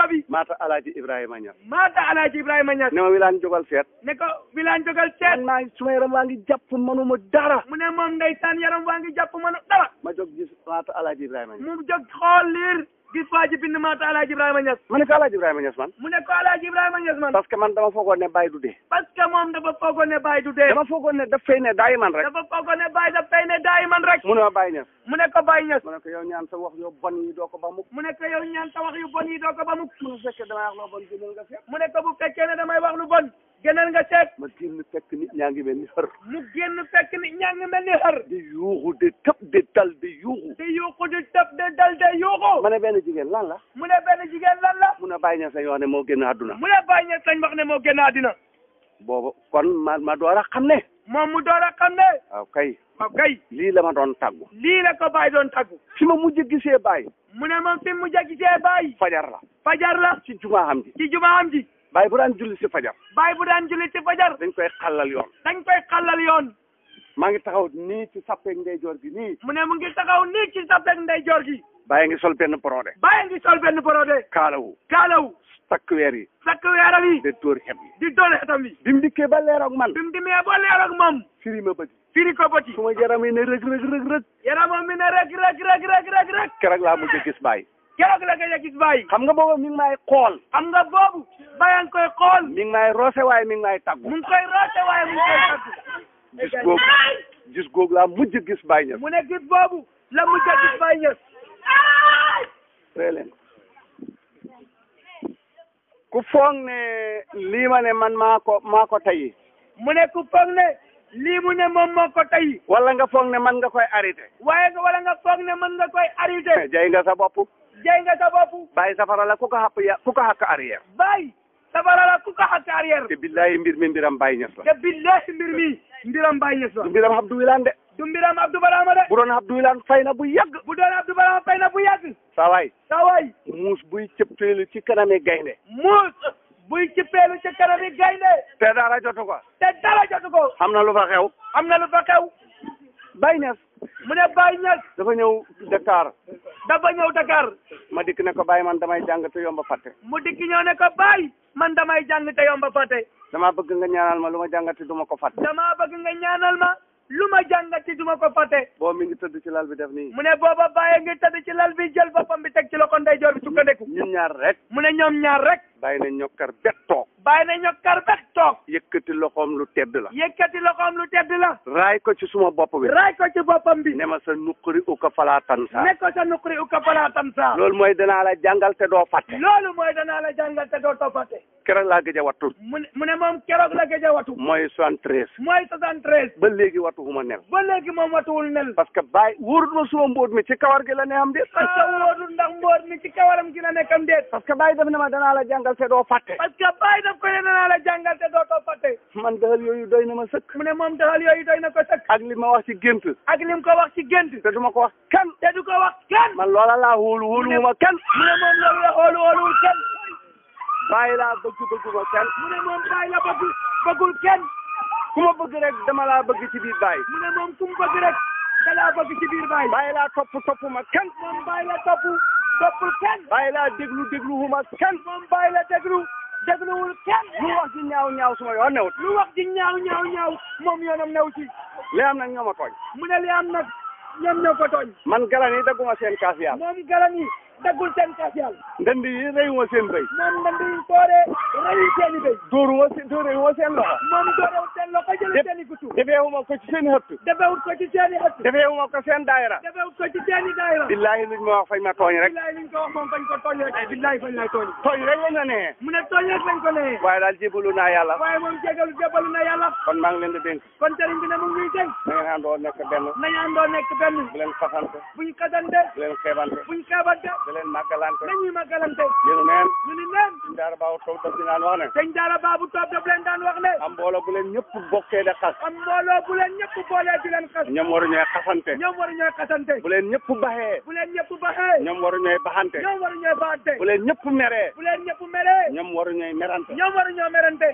bi. maata Alaaji Ibrahima Niass. ne ma Wilane jógal seet. ne ko Wilane jógal seet. man maa ngi suma yaram waa ngi jàpp manuma dara. mu ne moom ndeysaan yaram waa ngi jàpp manu dara. ma jóg gis maata Alaaji Ibrahima Niass. mu jóg xool liir gis waa ji bind maata Alaaji Ibrahima Niass. ma ne ko Alaaji Ibrahima Niass man. mu ne ko Alaaji Ibrahima Niass man. parce que man dama foogoon ne Baye du dee. parce que moom dafa foogoon ne Baye du dee. dama foogoon ne daf fay ne daay man rek. dafa foogoon ne Baye daf fay ne daay man rek. mu ne ma Baye Niass. mu ne ko Baye Niass. mu ne ko yow ñaan sa wax yu bon yi doo ko ba mukk. mu ne ko yow ñaan sa wax yu bon yi doo ko ba mukk. mu ne fekkee damay wax lu bon gënal nga seet. mu ne ko bu fekkee ne damay wax lu bon gënal nga seet. ma génn fekk nit ñaa ngi mel ni xër. mu génn fekk nit ñaa ngi mel ni xër. di yuuxu di tëb di dal di yuuxu. di yuuxu di tëb di dal di yuuxu. ma ne benn jigéen lan la. mu ne benn jigéen lan la. mu ne Baye Niass lañ wax ne moo génn àdduna. mu ne Baye Niass lañ wax ne moo génn àddina. boobu kon ma door a xam ne. moom mu door a xam ne. waaw kay. waaw kay. lii la ma doon tàggu. lii la ko Baye doon tàggu. fi ma mujj gisee Baye. mu ne moom fi mu mujj gisee Baye. fajar la. fajar la. ci jumaa am ji. ci jumaa am ji. Baye bu daan julli si fajar. Baye bu daan julli si fajar. dañ koy xàllal yoon. dañ koy xàllal yoon. maa ngi taxaw nii ci sappeek ndeyjoor gi nii. mu ne mu ngi taxaw nii ci sappeek ndeyjoor gi. Baye ngi sol benn brodé. Baye ngi sol benn brodé. kaalawu. sakk weer yi. sakk weeram yi. di dóor xeb yi. di dóor xetam yi. bi mu dikkee ba leer ak man. bi mu dimee ba leer ak moom. firi ma bëti. firi ko bëti. su ma yaram yi ne rëg. yaramam mi ne rëg. keroog laa mujj gis Baye. keroog la nga gis Baye. xam nga boobu mi ngi may xool. xam nga boobu. Baye nga koy xool. mi ngi may roose waaye mi ngi may taggu. mu ngi koy roose waaye mu ngi koy taggu. gis googu laa mujj gis Baye Niass. mu ne gis boobu la mujj gis Baye Niass. leen ku foog ne lii ma ne man maa ko tey. mu ne ku foog ne lii mu ne moom moo ko tey wala nga foog ne man nga koy arrêté wala nga foog ne mën nga koy arrêté jay nga sa bopp jey nga sa bopp bàyyi safara la ku ko xàkk arrière bàyyi safara la ku ko xàkk arrière te billahi mbir mi mbiram Baye Niass la te billahi mbir mi mbiram Baye Niass la du mbiram Abdou Wilane de du mbiram Abdou Barama de bu doon Abdou Wilane fay na bu yàgg bu doon Abdou Barama fay na bu yàgg saa waay muus buy cëppeelu ci kanami gaynde muus buy cëppeelu ci kanami gaynde te dara jotu ko xam na lu fa xew Baye Niass mu ne Baye Niass dafa ñëw Dakar ma dikk ne ko Baye man damay jàng te yomba fàtte mu dikk ñëw ne ko Baye man damay jàng te yomba fàtte dama bëgg nga ñaanal ma lu ma jàngati duma ko fàtte dama bëgg nga ñaanal ma lu ma jàngati duma ko fàtte boo mi ngi tëdd ci lal bi def nii mu ne booba Baye ngi tëdd ci lal bi jël boppam bi teg ci loxo ndeyjoor bi sukkandiku ñun ñaar rek mu ne ñoom ñaar rek Baye na ñokkar bet toog Baye na ñokkar bet toog yëkkati loxoom lu tedd la raay ko ci suma bopp bi raay ko ci boppam bi ne ma sa nuquri uka falaa tansa ne ko sa nuquri uka falaa tansa loolu mooy danaa la jàngal te doo fàtte keroog laa gëj a wattu mu ne moom keroog la gëj a wattu mooy 73 ba léegi wattu huma nel moom wattuwul nel parce que Baye wóorut ma suma mbóot mi ci kawar gi la ne am déet parce que wóorut ndax mbóot mi ci kawaram gi la nekkam déet parce que Baye def ne ma danaa la jàngal te doo fàtte parce que Baye daf ko ne danaa la jàngal te doo fàtte man daxal yooyu doy na ma sëkk mu ne moom daxal yooyu doy na ko sëkk ak li ma wax ci gént ak lim ko wax ci gént te duma ko wax kenn te du ko wax kenn man loola laa wóoluwuma kenn mu ne moom loolu la wóoluwul kenn Baye laa bëgguma kenn mu ne moom Baye la bëggul kenn ku ma bëgg rek dama laa bëgg ci biir Baye mu ne moom ku mu bëgg rek da laa bëgg ci biir Baye Baye laa toppuma kenn moom Baye la toppul kenn Baye laa dégluwuma kenn moom Baye la dégluwul kenn lu wax ci ñaaw suma yoon newut lu wax ci ñaaw moom yoonam new ci li am nag ñoo ma tooñ mu ne li am nag ñoom ñoo ko tooñ man galan yi dagguma seen kaas yàlla moom galan yi daggul seen kaas yàlla ndënd yi reyuma seen béy moom ndënd yi tooree reyu seeni béy dóoruma seen loxo moom dóorewut seen loxo jële seeni gutu defeewuma ko ci seen hëtt defewut ko ci seeni hëtt defeewuma ko seen daayira defewut ko ci seeni daayira billahi luñ ma wax fañ ma tooñ rek billahi luñ ko wax moom fañ ko tooñ rek billahi fañ lay tooñ rek lañ la nee mu ne tooñ rek lañ ko nee waaye daal jébalu naa yàlla waaye moom jébalu na yàlla kon maa ngi leen di dénk kon sëriñ bi ne mu ngi ñuy dénk na ngeen àndoo nekk benn nañu àndoo nekk benn bu leen fasante buñ xasante bu leen xeebante buñ xeebante bu leen màggalante nañuy màggalante ñu neen sëñ daara baabu toog daf dinaan wax ne sëñ daara baabu toog daf leen daan wax ne am mbooloo bu leen ñëpp bokkee de xas am mbooloo bu leen ñëpp boolee di leen xas ñoom waru ñooy xasante bu leen ñëpp baxee ñoom waru ñooy baxante bu leen ñëpp meree ñoom waru ñooy merante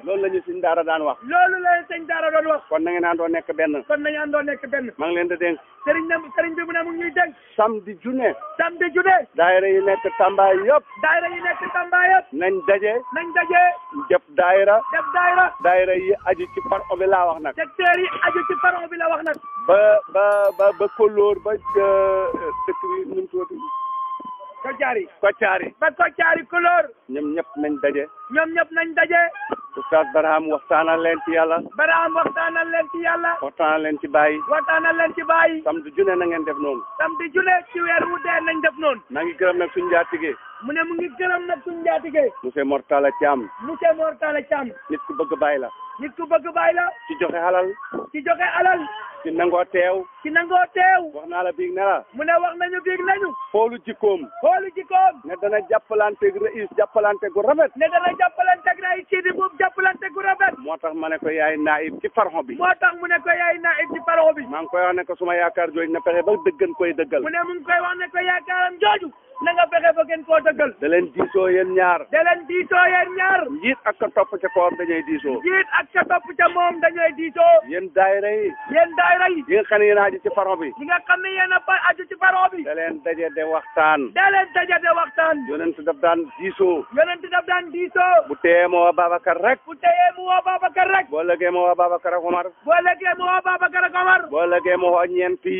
loolu la ñu sëñ daara daan wax kon na ngeen àndoo nekk benn maa ngi leen di dénk sëriñ bi mu ne mu ngi ñuy dénk samedi junne daayira yi nekk Tamba yëpp nañ daje def daayira yi aju ci paro bi laa wax nag secteur yi aju ci paro bi la wax nag ba Kolóor ba dëkk bi nu mu tuuti Koccaari Kolóor ñoom ñëpp nañ daje Oustaz Barham waxtaanal leen ci yàlla waxtaanal leen ci Baye samedi junne na ngeen def noonu ci weer wu dee nañ def noonu maa ngi gërëm nag suñu njaatige mu ne mu ngi gërëm nag suñu njaatige monsieur Mortala Thiam nit ku bëgg Baye la ci joxe alal ci nangoo teew wax naa la biig ne la mu ne wax nañu biig nañu xoolu jikkoom ne dana jàppalante gu rafet Sidi boobu jàppalante gu rafet moo tax ma ne ko yaay naib ci farxo bi maa ngi koy wax ne ko suma yaakaar jooju na pexe ba dëggan koy dëggal mu ne mu ngi koy wax ne ko yaakaaram jooju na nga fexe ba gën koo dëggal da leen diisoo yéen ñaar njiit ak ka topp ca kawam dañuy diisoo moom dañuy diisoo yéen daayira yi yi nga xam ne yéen a aju ci farxo bi yi nga xam ne yéen a aju ci farxo bi da leen daje de waxtaan yonent daf daan diisoo bu teyee ma woo Babacar rek boo lëgee ma woo Babacar ak Omar boo lëgee ma woo ñeenti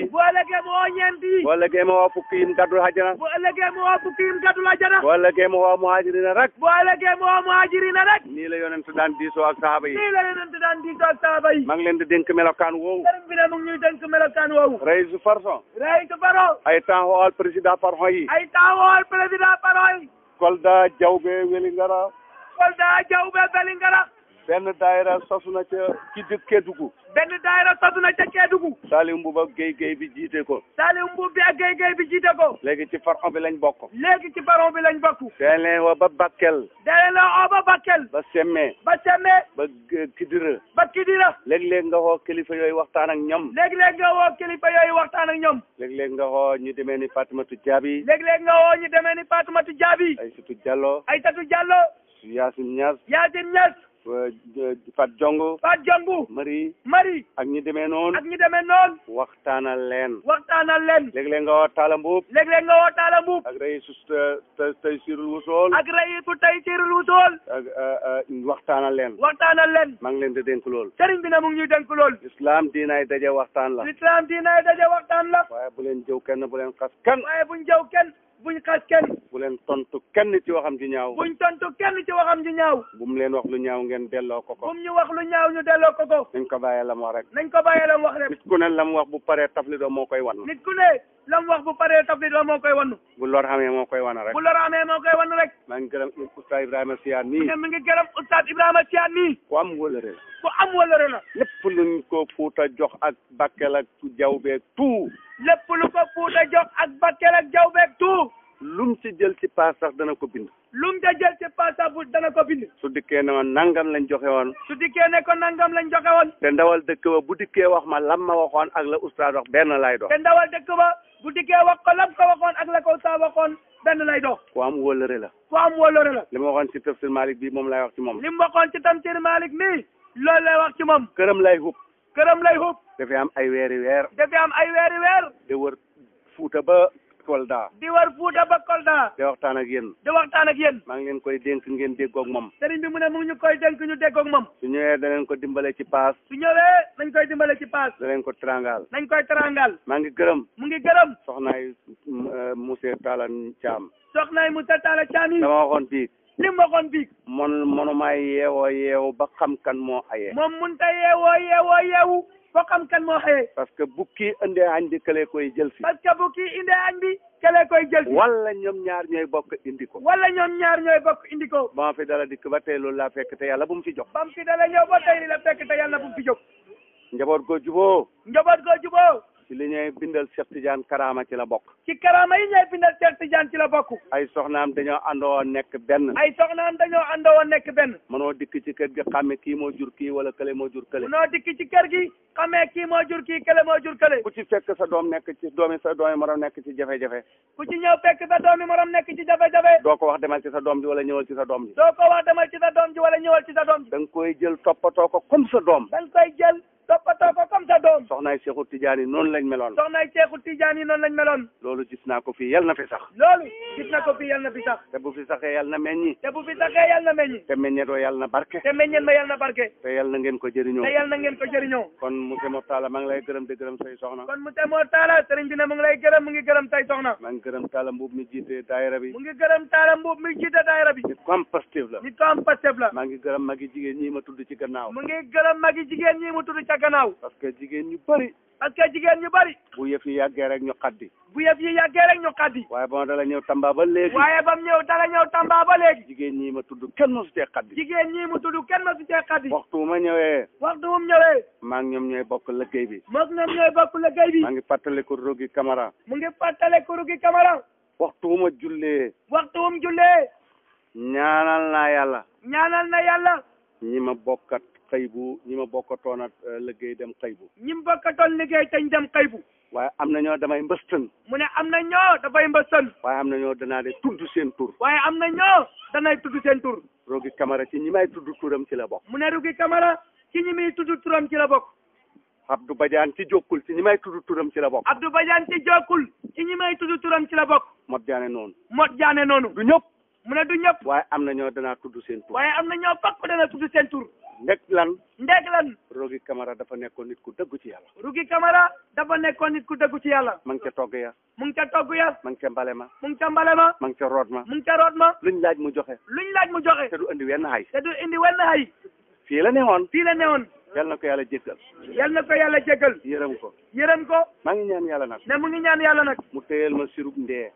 boo lëgee ma woo fukki yim gaddu hajjana boo lëgee ma woo muhajirina rek nii la yonent daan diisoo ak sahaaba yi maa ngi leen di dénk melokaan woowu Raisu Farson ay temps xool président Farson yi Kolda Jawbe Welingara benn daayira sosu na ca ci dëkk Kédougou. benn daayira sosu na ca Kédougou. Saliou Mbuub ak Guèye bi jiite ko. Saliou Mbuub bi ak Guèye bi jiite ko. léegi ci faron bi lañ bokk. léegi ci faron bi lañ bokk. dañ leen woo ba Bakel. dañ leen woo ba Bakel. ba Semme. ba Semme. ba Kidira. ba Kidira. léeg-léeg nga woo kilifa yooyu waxtaan ak ñoom. léeg-léeg nga woo kilifa yooyu waxtaan ak ñoom. léeg-léeg nga woo ñu demee ni Fatimatu Jaabi. léeg-léeg nga woo ñu demee ni Fatimatu Jaabi. Aïssatou Diallo. Aïssatou Diallo. Yacine Niass. Yacine Niass. Fat Jongo. Fat Jongo. Marie. ak ñi demee noonu. waxtaanal leen. léeg-léeg nga woo Talla Mbuub. léeg-léeg nga woo Talla Mbuub. ak Raïsu Taysirul Wusool. ak Raïsu Taysirul Wusool. ak waxtaanal leen. maa ngi leen di dénk lool. sëriñ bi ne mu ngi ñuy dénk lool. islam diinaay daje waxtaan la. islam diinaay daje waxtaan la. waaye bu leen jëw kenn bu leen xas kenn. waaye buñ jëw kenn. buñ xas kenn. bu leen tontu kenn ci waxam ji ñaaw. buñ tontu kenn ci waxam ji ñaaw. bu mu leen wax lu ñaaw ngeen delloo ko ko. bu mu ñu wax lu ñaaw ñu delloo ko ko. nañ ko bàyyee la mu wax rek. nit ku ne la mu wax bu paree tafli doo moo koy wan. nit ku ne la mu wax bu paree tafli doo moo koy wan. bu lor xamee moo koy wan rek. maa ngi gërëm Oustaz Ibrahima Siane nii. mi ngi gërëm Oustaz Ibrahima Siane nii. ku am wëlëre la. ku am wëlëre la. lépp luñ ko Fuuta jox ak Bakel ak Jawbeeg tout. lépp lu ko Fuuta jox ak Bakel ak Jawbeeg tout. lum ci jël ci paas sax dana ko bind. lum ca jël ci paas sax dana ko bind. su dikkee ne ma nangam lañ joxe woon. su dikkee ne ko nangam lañ joxe woon. te ndawal dëkk ba bu dikkee wax ma lam ma waxoon ak la oustaz wax benn lay dox. te ndawal dëkk ba bu dikkee wax ko lam ko waxoon ak la ko oustaz waxoon benn lay dox. ku am wóolëre la. li ma waxoon ci tafsir Malick bi moom lay wax ci moom. li mu waxoon ci tafsir Malick mi loolu lay wax ci moom. këram lay hub. dafay am ay weeri weer. di wër Fuuta ba Kolda. di waxtaan ak yéen. maa ngi leen koy dénk ngeen déggoog moom. sëriñ bi mu ne mu ngi ñu koy dénk ñu déggoog moom. su ñëwee da leen ko dimbale ci paas. nañ koy dimbale ci paas. da leen ko trangal. maa ngi gërëm. mu ngi gërëm. soxnaay monsieur Talla Thiam. soxnaay monsieur Talla Thiam yi. dama waxoon bii. li mu waxoon bii. monumaay yeewoo ba xam kan moo ayee. moom mënut a yeewoo foo xam kan moo xëyee. parce que bu kii indee añ bi kële koy jël si. kële koy jël si. wala ñoom ñaar ñooy bokk indi ko. ba ma fi dala dikk ba tey loolu laa fekk te yàlla bu mu fi jóg. ba mu fi dala ñëw ba tey la fekk te yàlla bu mu fi jóg. njaboot goo juboo. ci li ñuy bindal Cheikh Tidiane Karama ci la bokk. ci Karama yi ñooy bindal Cheikh Tidiane ci la bokk. ay soxnaam dañoo àndoo nekk benn. mënoo dikk ci kër gi xàmme kii moo jur kii wala kële moo jur kële. mënoo dikk ci kër gi xàmme kii moo jur kii kële moo jur kële. ku ci fekk sa doom nekk ci doomi morom nekk ci jafe-jafe. ku ci ñëw fekk sa doomi morom nekk ci jafe-jafe. doo ko wax demal ci sa doom ji wala ñëwal ci sa doom ji. da nga koy jël toppatoo ko comme sa doom. soxnaay Seexu Tijaan yi noonu lañ meloon. loolu gis naa ko fii yal na fi sax. te bu fi saxee yal na meññi. te meññetoo yal na barke. te yal na ngeen ko jëriñoo. kon monsieur Mor Talla maa ngi lay gërëm di gërëm say soxna. sëriñ bi ne mu ngi lay gërëm mu ngi gërëm say soxna. maa ngi gërëm Talla Mbuub mi jiite daayira bi. nit ku am Pastef la. maa ngi gërëm magi jigéen ñi ma tudd ci gannaaw. parce que jigéen ñu bari. bu yëf yi yàggee rek ñu xaddi. waaye ba ma dala ñëw Tamba ba léegi. jigéen ñi ma tudd kenn mosu cee xaddi. waxtu ma ñëwee. maa ngi ñoom ñooy bokk liggéey bi. maa ngi fàttaliku Rogi Camara. waxtu wu ma jullee. ñaanal naa yàlla. ñi ma bokkat xëybu ñi ma bokkatoon ak liggéey dem xëybu. waaye am na ñoo damay mbëstën. mu ne am na ñoo dafay mbëstën. waaye am na ñoo danaa de tudd seen tur. Rogi Camara ci ñi may tudd turam ci la bokk. mu ne Rogi Camara ci ñi muy tudd turam ci la bokk. Abdou Badiane ci jokkul ci ñi may tudd turam ci la bokk. Mot Jaane noonu. du ñëpp. mu ne du ñëpp. waaye am na ñoo danaa tudd seen tur. ndek lan. Rogi Camara dafa nekkoon nit ku dëggu ci yàlla. ma ngi ca togg ya. ma ngi ca mbale ma. ma ngi ca root ma. luñ laaj mu joxe. te du indi wenn hay. fii la newoon. yal na ko yàlla jéggal. yërëm ko. maa ngi ñaan yàlla nag. mu téyel ma sirub ndee.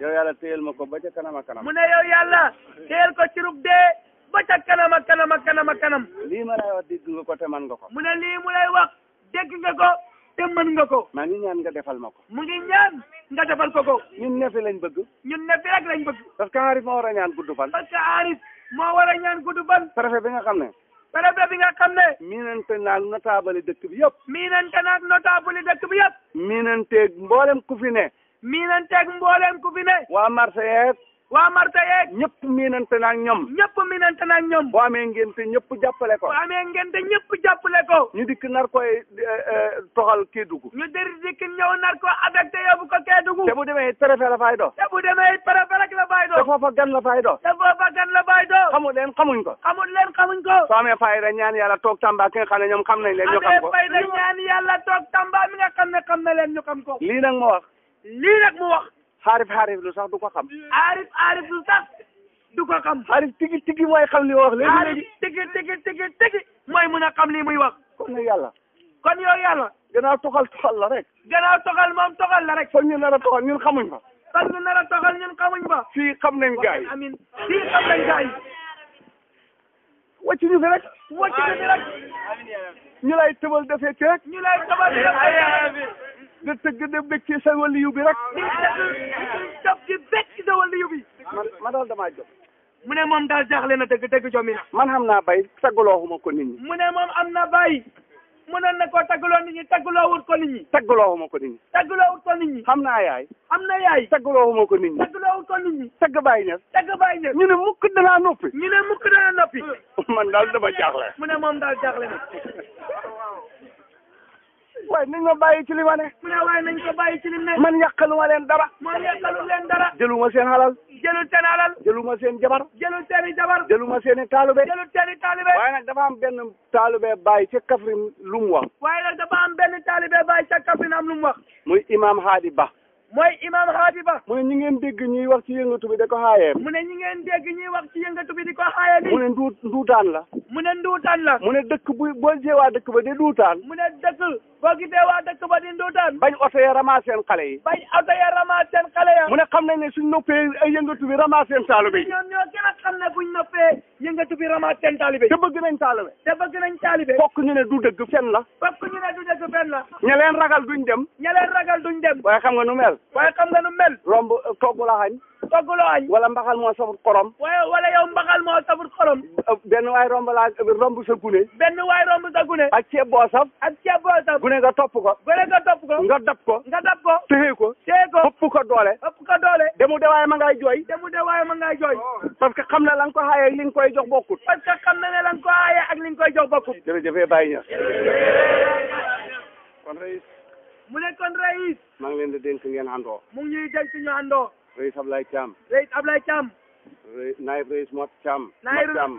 yow yàlla téyel ma ko ba ca kanam a kanam. mu ne yow yàlla téyel ko sirub dee ba ca kanam ak kanam ak kanam ak kanam. lii ma lay wax dégg nga ko te man nga ko. mu ne lii mu lay wax dégg nga ko te mën nga ko. maa ngi ñaan nga defal ma ko. mu ngi ñaan nga defal ko ko. ñun ne fi lañ bëgg. ñun ne fi rek lañ bëgg. parce que Arif moo war a ñaan gudd fan. parce que Arif moo war a ñaan gudd fan. préfet bi nga xam ne. préfet bi nga xam ne. miinante naag notable dëkk bi yëpp. miinante naag notable dëkk bi yëpp. miinanteeg mboolem ku fi ne. miinanteeg mbooleem ku fi ne. waa marché yeeg. waa Marta yeeg. ñëpp miinante naag ñoom. ñëpp miinante naag ñoom. boo amee ngénte ñëpp jàppale ko. boo amee ngente ñëpp jàppale ko. ñu dikk nar koy toxal Kédougou. ñu dikk ñëw nar ko affecté yóbbu ko Kédougou. te bu demee préfet la fay do. te bu demee préfet rek la bàyyi te doo. foofa gan la fay do. te foofa gan la bàyyi doo. xamul leen xamuñ ko. xamul leen xamuñ ko. soo amee fayda ñaan yàlla toog Tamba ki nga xam ne ñoom xam nañ leen ñu xam ko. amee fayda ñaan yàlla toog Tamba mi nga xam ne xam na leen ñu xam ko. lii nag ma wax. lii nag mu wax. xaarif lu sax du ko xam. Arif lu sax du ko xam. xaarif tigi mooy xam li ma wax léegi. Arif tigi mooy mun a xam lii muy wax. kon nag yàlla. kon yow yàlla. gannaaw toxal la rek. gannaaw toxal moom toxal la rek. kon ñu nar a toxal ñun xamuñ fa. kon ñu nar a toxal ñun xamuñ fa. fii xam nañ gaay yi. amiin fii xam nañ gaay yi. wàcc ñu fi rek. wàcc ñu fi rek. ñu lay tëbal defee ci rek. ñu lay tëbal de tëgg de bëgg ci sa waliyu bi rek. di def ci bekk ci sa waliyu bi. man daal damaa jóg. mu ne moom daal jaaxle na dëgg jommi na. man xam naa bay taggalooxuma ko nit ñi. mu ne moom am na bay. mënoon na koo taggaloo nit ñi taggaloo ko nit ñi. taggalooxuma ko nit ñi. taggaloo ko nit ñi. xam naa yaay. am na yaay. taggalooxuma ko nit ñi. taggaloo ko nit ñi. tagg bàyyi ñes. tagg bàyyi ñes. ñu ne mukk danaa noppi. ñu ne mukk dana noppi. man daal dama jaaxle. mu ne moom daal jaaxle na. waaye nañ ma bàyyi ci li ma ne. mu ne waaye nañ ko bàyyi ci li ne. man yàqaluma leen dara. moom yàqalu leen dara. jëluma seen halal. jëlul seen alal. jëluma seen jabar. jëlul seen i jabar. jëluma seen i taalube. jëlul seen i taalibe. waaye nag dafa am benn taalube bàyyi ci Kaffrine lu mu wax. waaye nag dafa am benn taalibe bàyyi ca Kaffrine am lu mu wax. muy imam Hadi Ba. mooy imam Hadi Ba. mu ne ñi ngeen dégg ñuy wax ci yëngatu bi da ko xaayee. mu ne ñi ngeen dégg ñuy wax ci yëngatu bi di ko xaaye bi. mu ne nduutaan la. mu ne nduutaan la. mu ne dëkk bu boo jeewaa dëkk ba di nduutaan. mu ne dëkk boo gisee waa dëkk ba di nduutaan. bañ oto ya ramaas seen xale yi. bañ oto ya ramaas seen xale ya. mu ne xam nañ ne suñ noppee ay yëngatu bi ramaas seen taalube yi. ñoom ñoo gën a xam ne buñ noppee yëngatu bi ramaas seen taalibe. te bëgg nañ taalube. te bëgg nañ taalibe. fokk ñu ne du dëgg fen la. fokk ñu ne du dëgg fen la. ña leen ragal duñ dem. ña leen ragal duñ dem. waaye xam nga nu mel. waaye xam nga nu mel. romb togg la xañ. togguloo añ. wala mbaxal moo safut xorom. wala yow mbaxal moo safut xorom. benn waay romb sa gune. benn waay romb sa gune. ak ceeb boo saf. ak ceeb boo saf. gune nga topp ko. gune nga topp ko. nga dab ko. nga dab ko. téye ko. téye ko. ëpp ko doole. ëpp ko doole. demu de waaye ma ngay jooy. demu de waaye ma ngay jooy. parce que xam na la nga ko xaayee li nga koy jox bokkut. parce que xam na ne la nga ko xaayee ak li nga koy jox bokkut. jërëjëf Baye Niass. kon Reis. mu ne kon Reis. maa ngi leen di dénk ngeen àndoo. mu ngi ñuy dénk ñu àndoo. Reis Ablaye Thiam. Reis Ablaye Thiam. Naayib Reis Mot Thiam.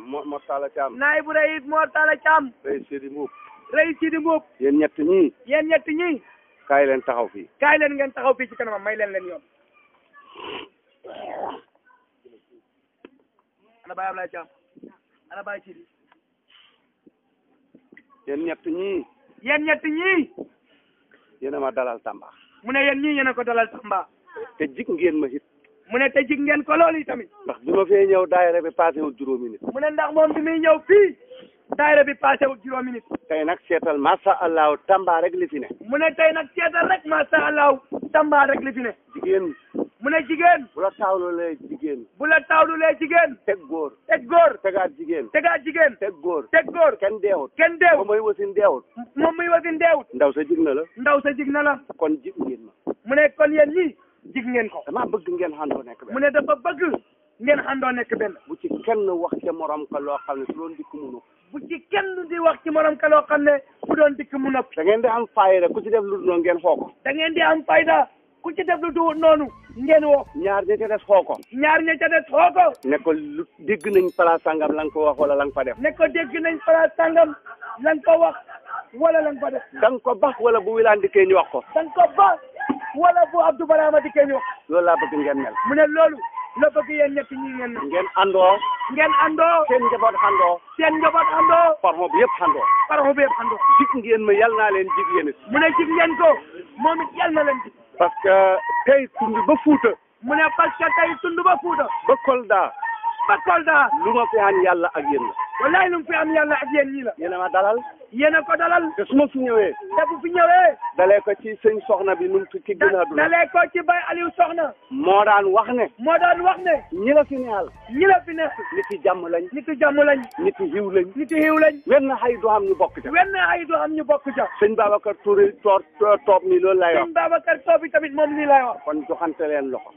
Mot Talla Thiam. Naayib Reis Mot Talla Thiam. Reis Sidi Mbuub. Reis Sidi Mbuub. yéen ñett ñii. yéen ñett ñii. kaay leen taxaw fii. kaay leen ngeen taxaw fii ci kanamam may leen yoon. ana Baye Ablaye Thiam. ana Baye Sidi. yéen ñett ñii. yéen ñett ñii. yéen a ma dalal Tamba. mu ne yéen ñii yéen a ko dalal Tamba. te jig ngeen ma it. mu ne te jig ngeen ko loolu tamit. ndax bi ma fee ñëw daayira bi passé wul juróomi nit. mu ne ndax moom bi muy ñëw fii daayira bi passé wul juróomi nit. tey nag seetal masha Allah Tamba rek li fi ne. mu ne tey nag seetal rek masha Allah Tamba rek li fi ne. jigéen. mu ne jigéen. bu la taawlulee jigéen. bu la taawlulee jigéen. teg góor. teg góor. tegaat jigéen. tegaat jigéen. teg góor. teg góor. kenn deewut. kenn deewut. moom mooy wasin deewut. moom muy wasin deewut. ndaw sa jig na la. ndaw sa jig na la. kon jig ngeen ma. mu ne kon yéen ñii jig ngeen ko. damaa bëgg ngeen àndoo nekk benn. mu ne dafa bëgg ngeen àndoo nekk benn. bu ci kenn wax ca morom ka loo xam ne su doon dikk mu noppi. bu ci kenn di wax ci morom ka loo xam ne bu doon dikk mu noppi. da ngeen di am fayda ku ci def lu noonu ngeen xoo ko. da ngeen di am fayda ku ci def lu du noonu ngeen woo. ñaar ña ca des xoo ko. ñaar ña ca des xoo ko. ne ko lu dégg nañ place sangam la nga ko wax wala la nga fa def. ne ko dégg nañ place sangam la nga ko wax wala la nga fa def. da nga ko bax wala bu wilaan dikkee ñu wax ko. da nga ko bax wala bu Abdou Barama dikkee ñu wax. loolu laa bëgg ngeen mel. mu ne loolu la bëgg yéen ñett ñi ngeen mel. ngeen àndoo. ngeen àndoo. seen njaboot àndoo. seen njaboot àndoo. parxon bi yëpp àndoo. parxon bi yëpp àndoo. jig ngeen ma yal naa leen jig yéen it. mu ne jig ngeen ko moom it yal na leen jig. parce que tey tund ba Fuuta. mu ne parce que tey tund ba Fuuta. ba Kolda. ba Kolda lu ma fi aan yàlla ak yéen la wallaay lu mu fi am yàlla ak yéen ñii la yéen a ma dalal yéen a ko dalal te su ma fi ñëwee te bu fi ñëwee dalee ko ci sëñ soxna bi nu mu fi ki gën a dund dalee ko ci Baye Aliou Soxna moo daan wax ne moo daan wax ne ñi la fi neyal ñi la fi ne nit yi jàmm lañ nit yi jàmm lañ nit yi xiw lañ nit yi xiw lañ wenn xay du am ñu bokk ca wenn ay du am ñu bokk ca sëñ Babacar Touré toob mi loolu lay wax sëñ Babacar Sow bi tamit moom lii lay wax kon joxante leen loxo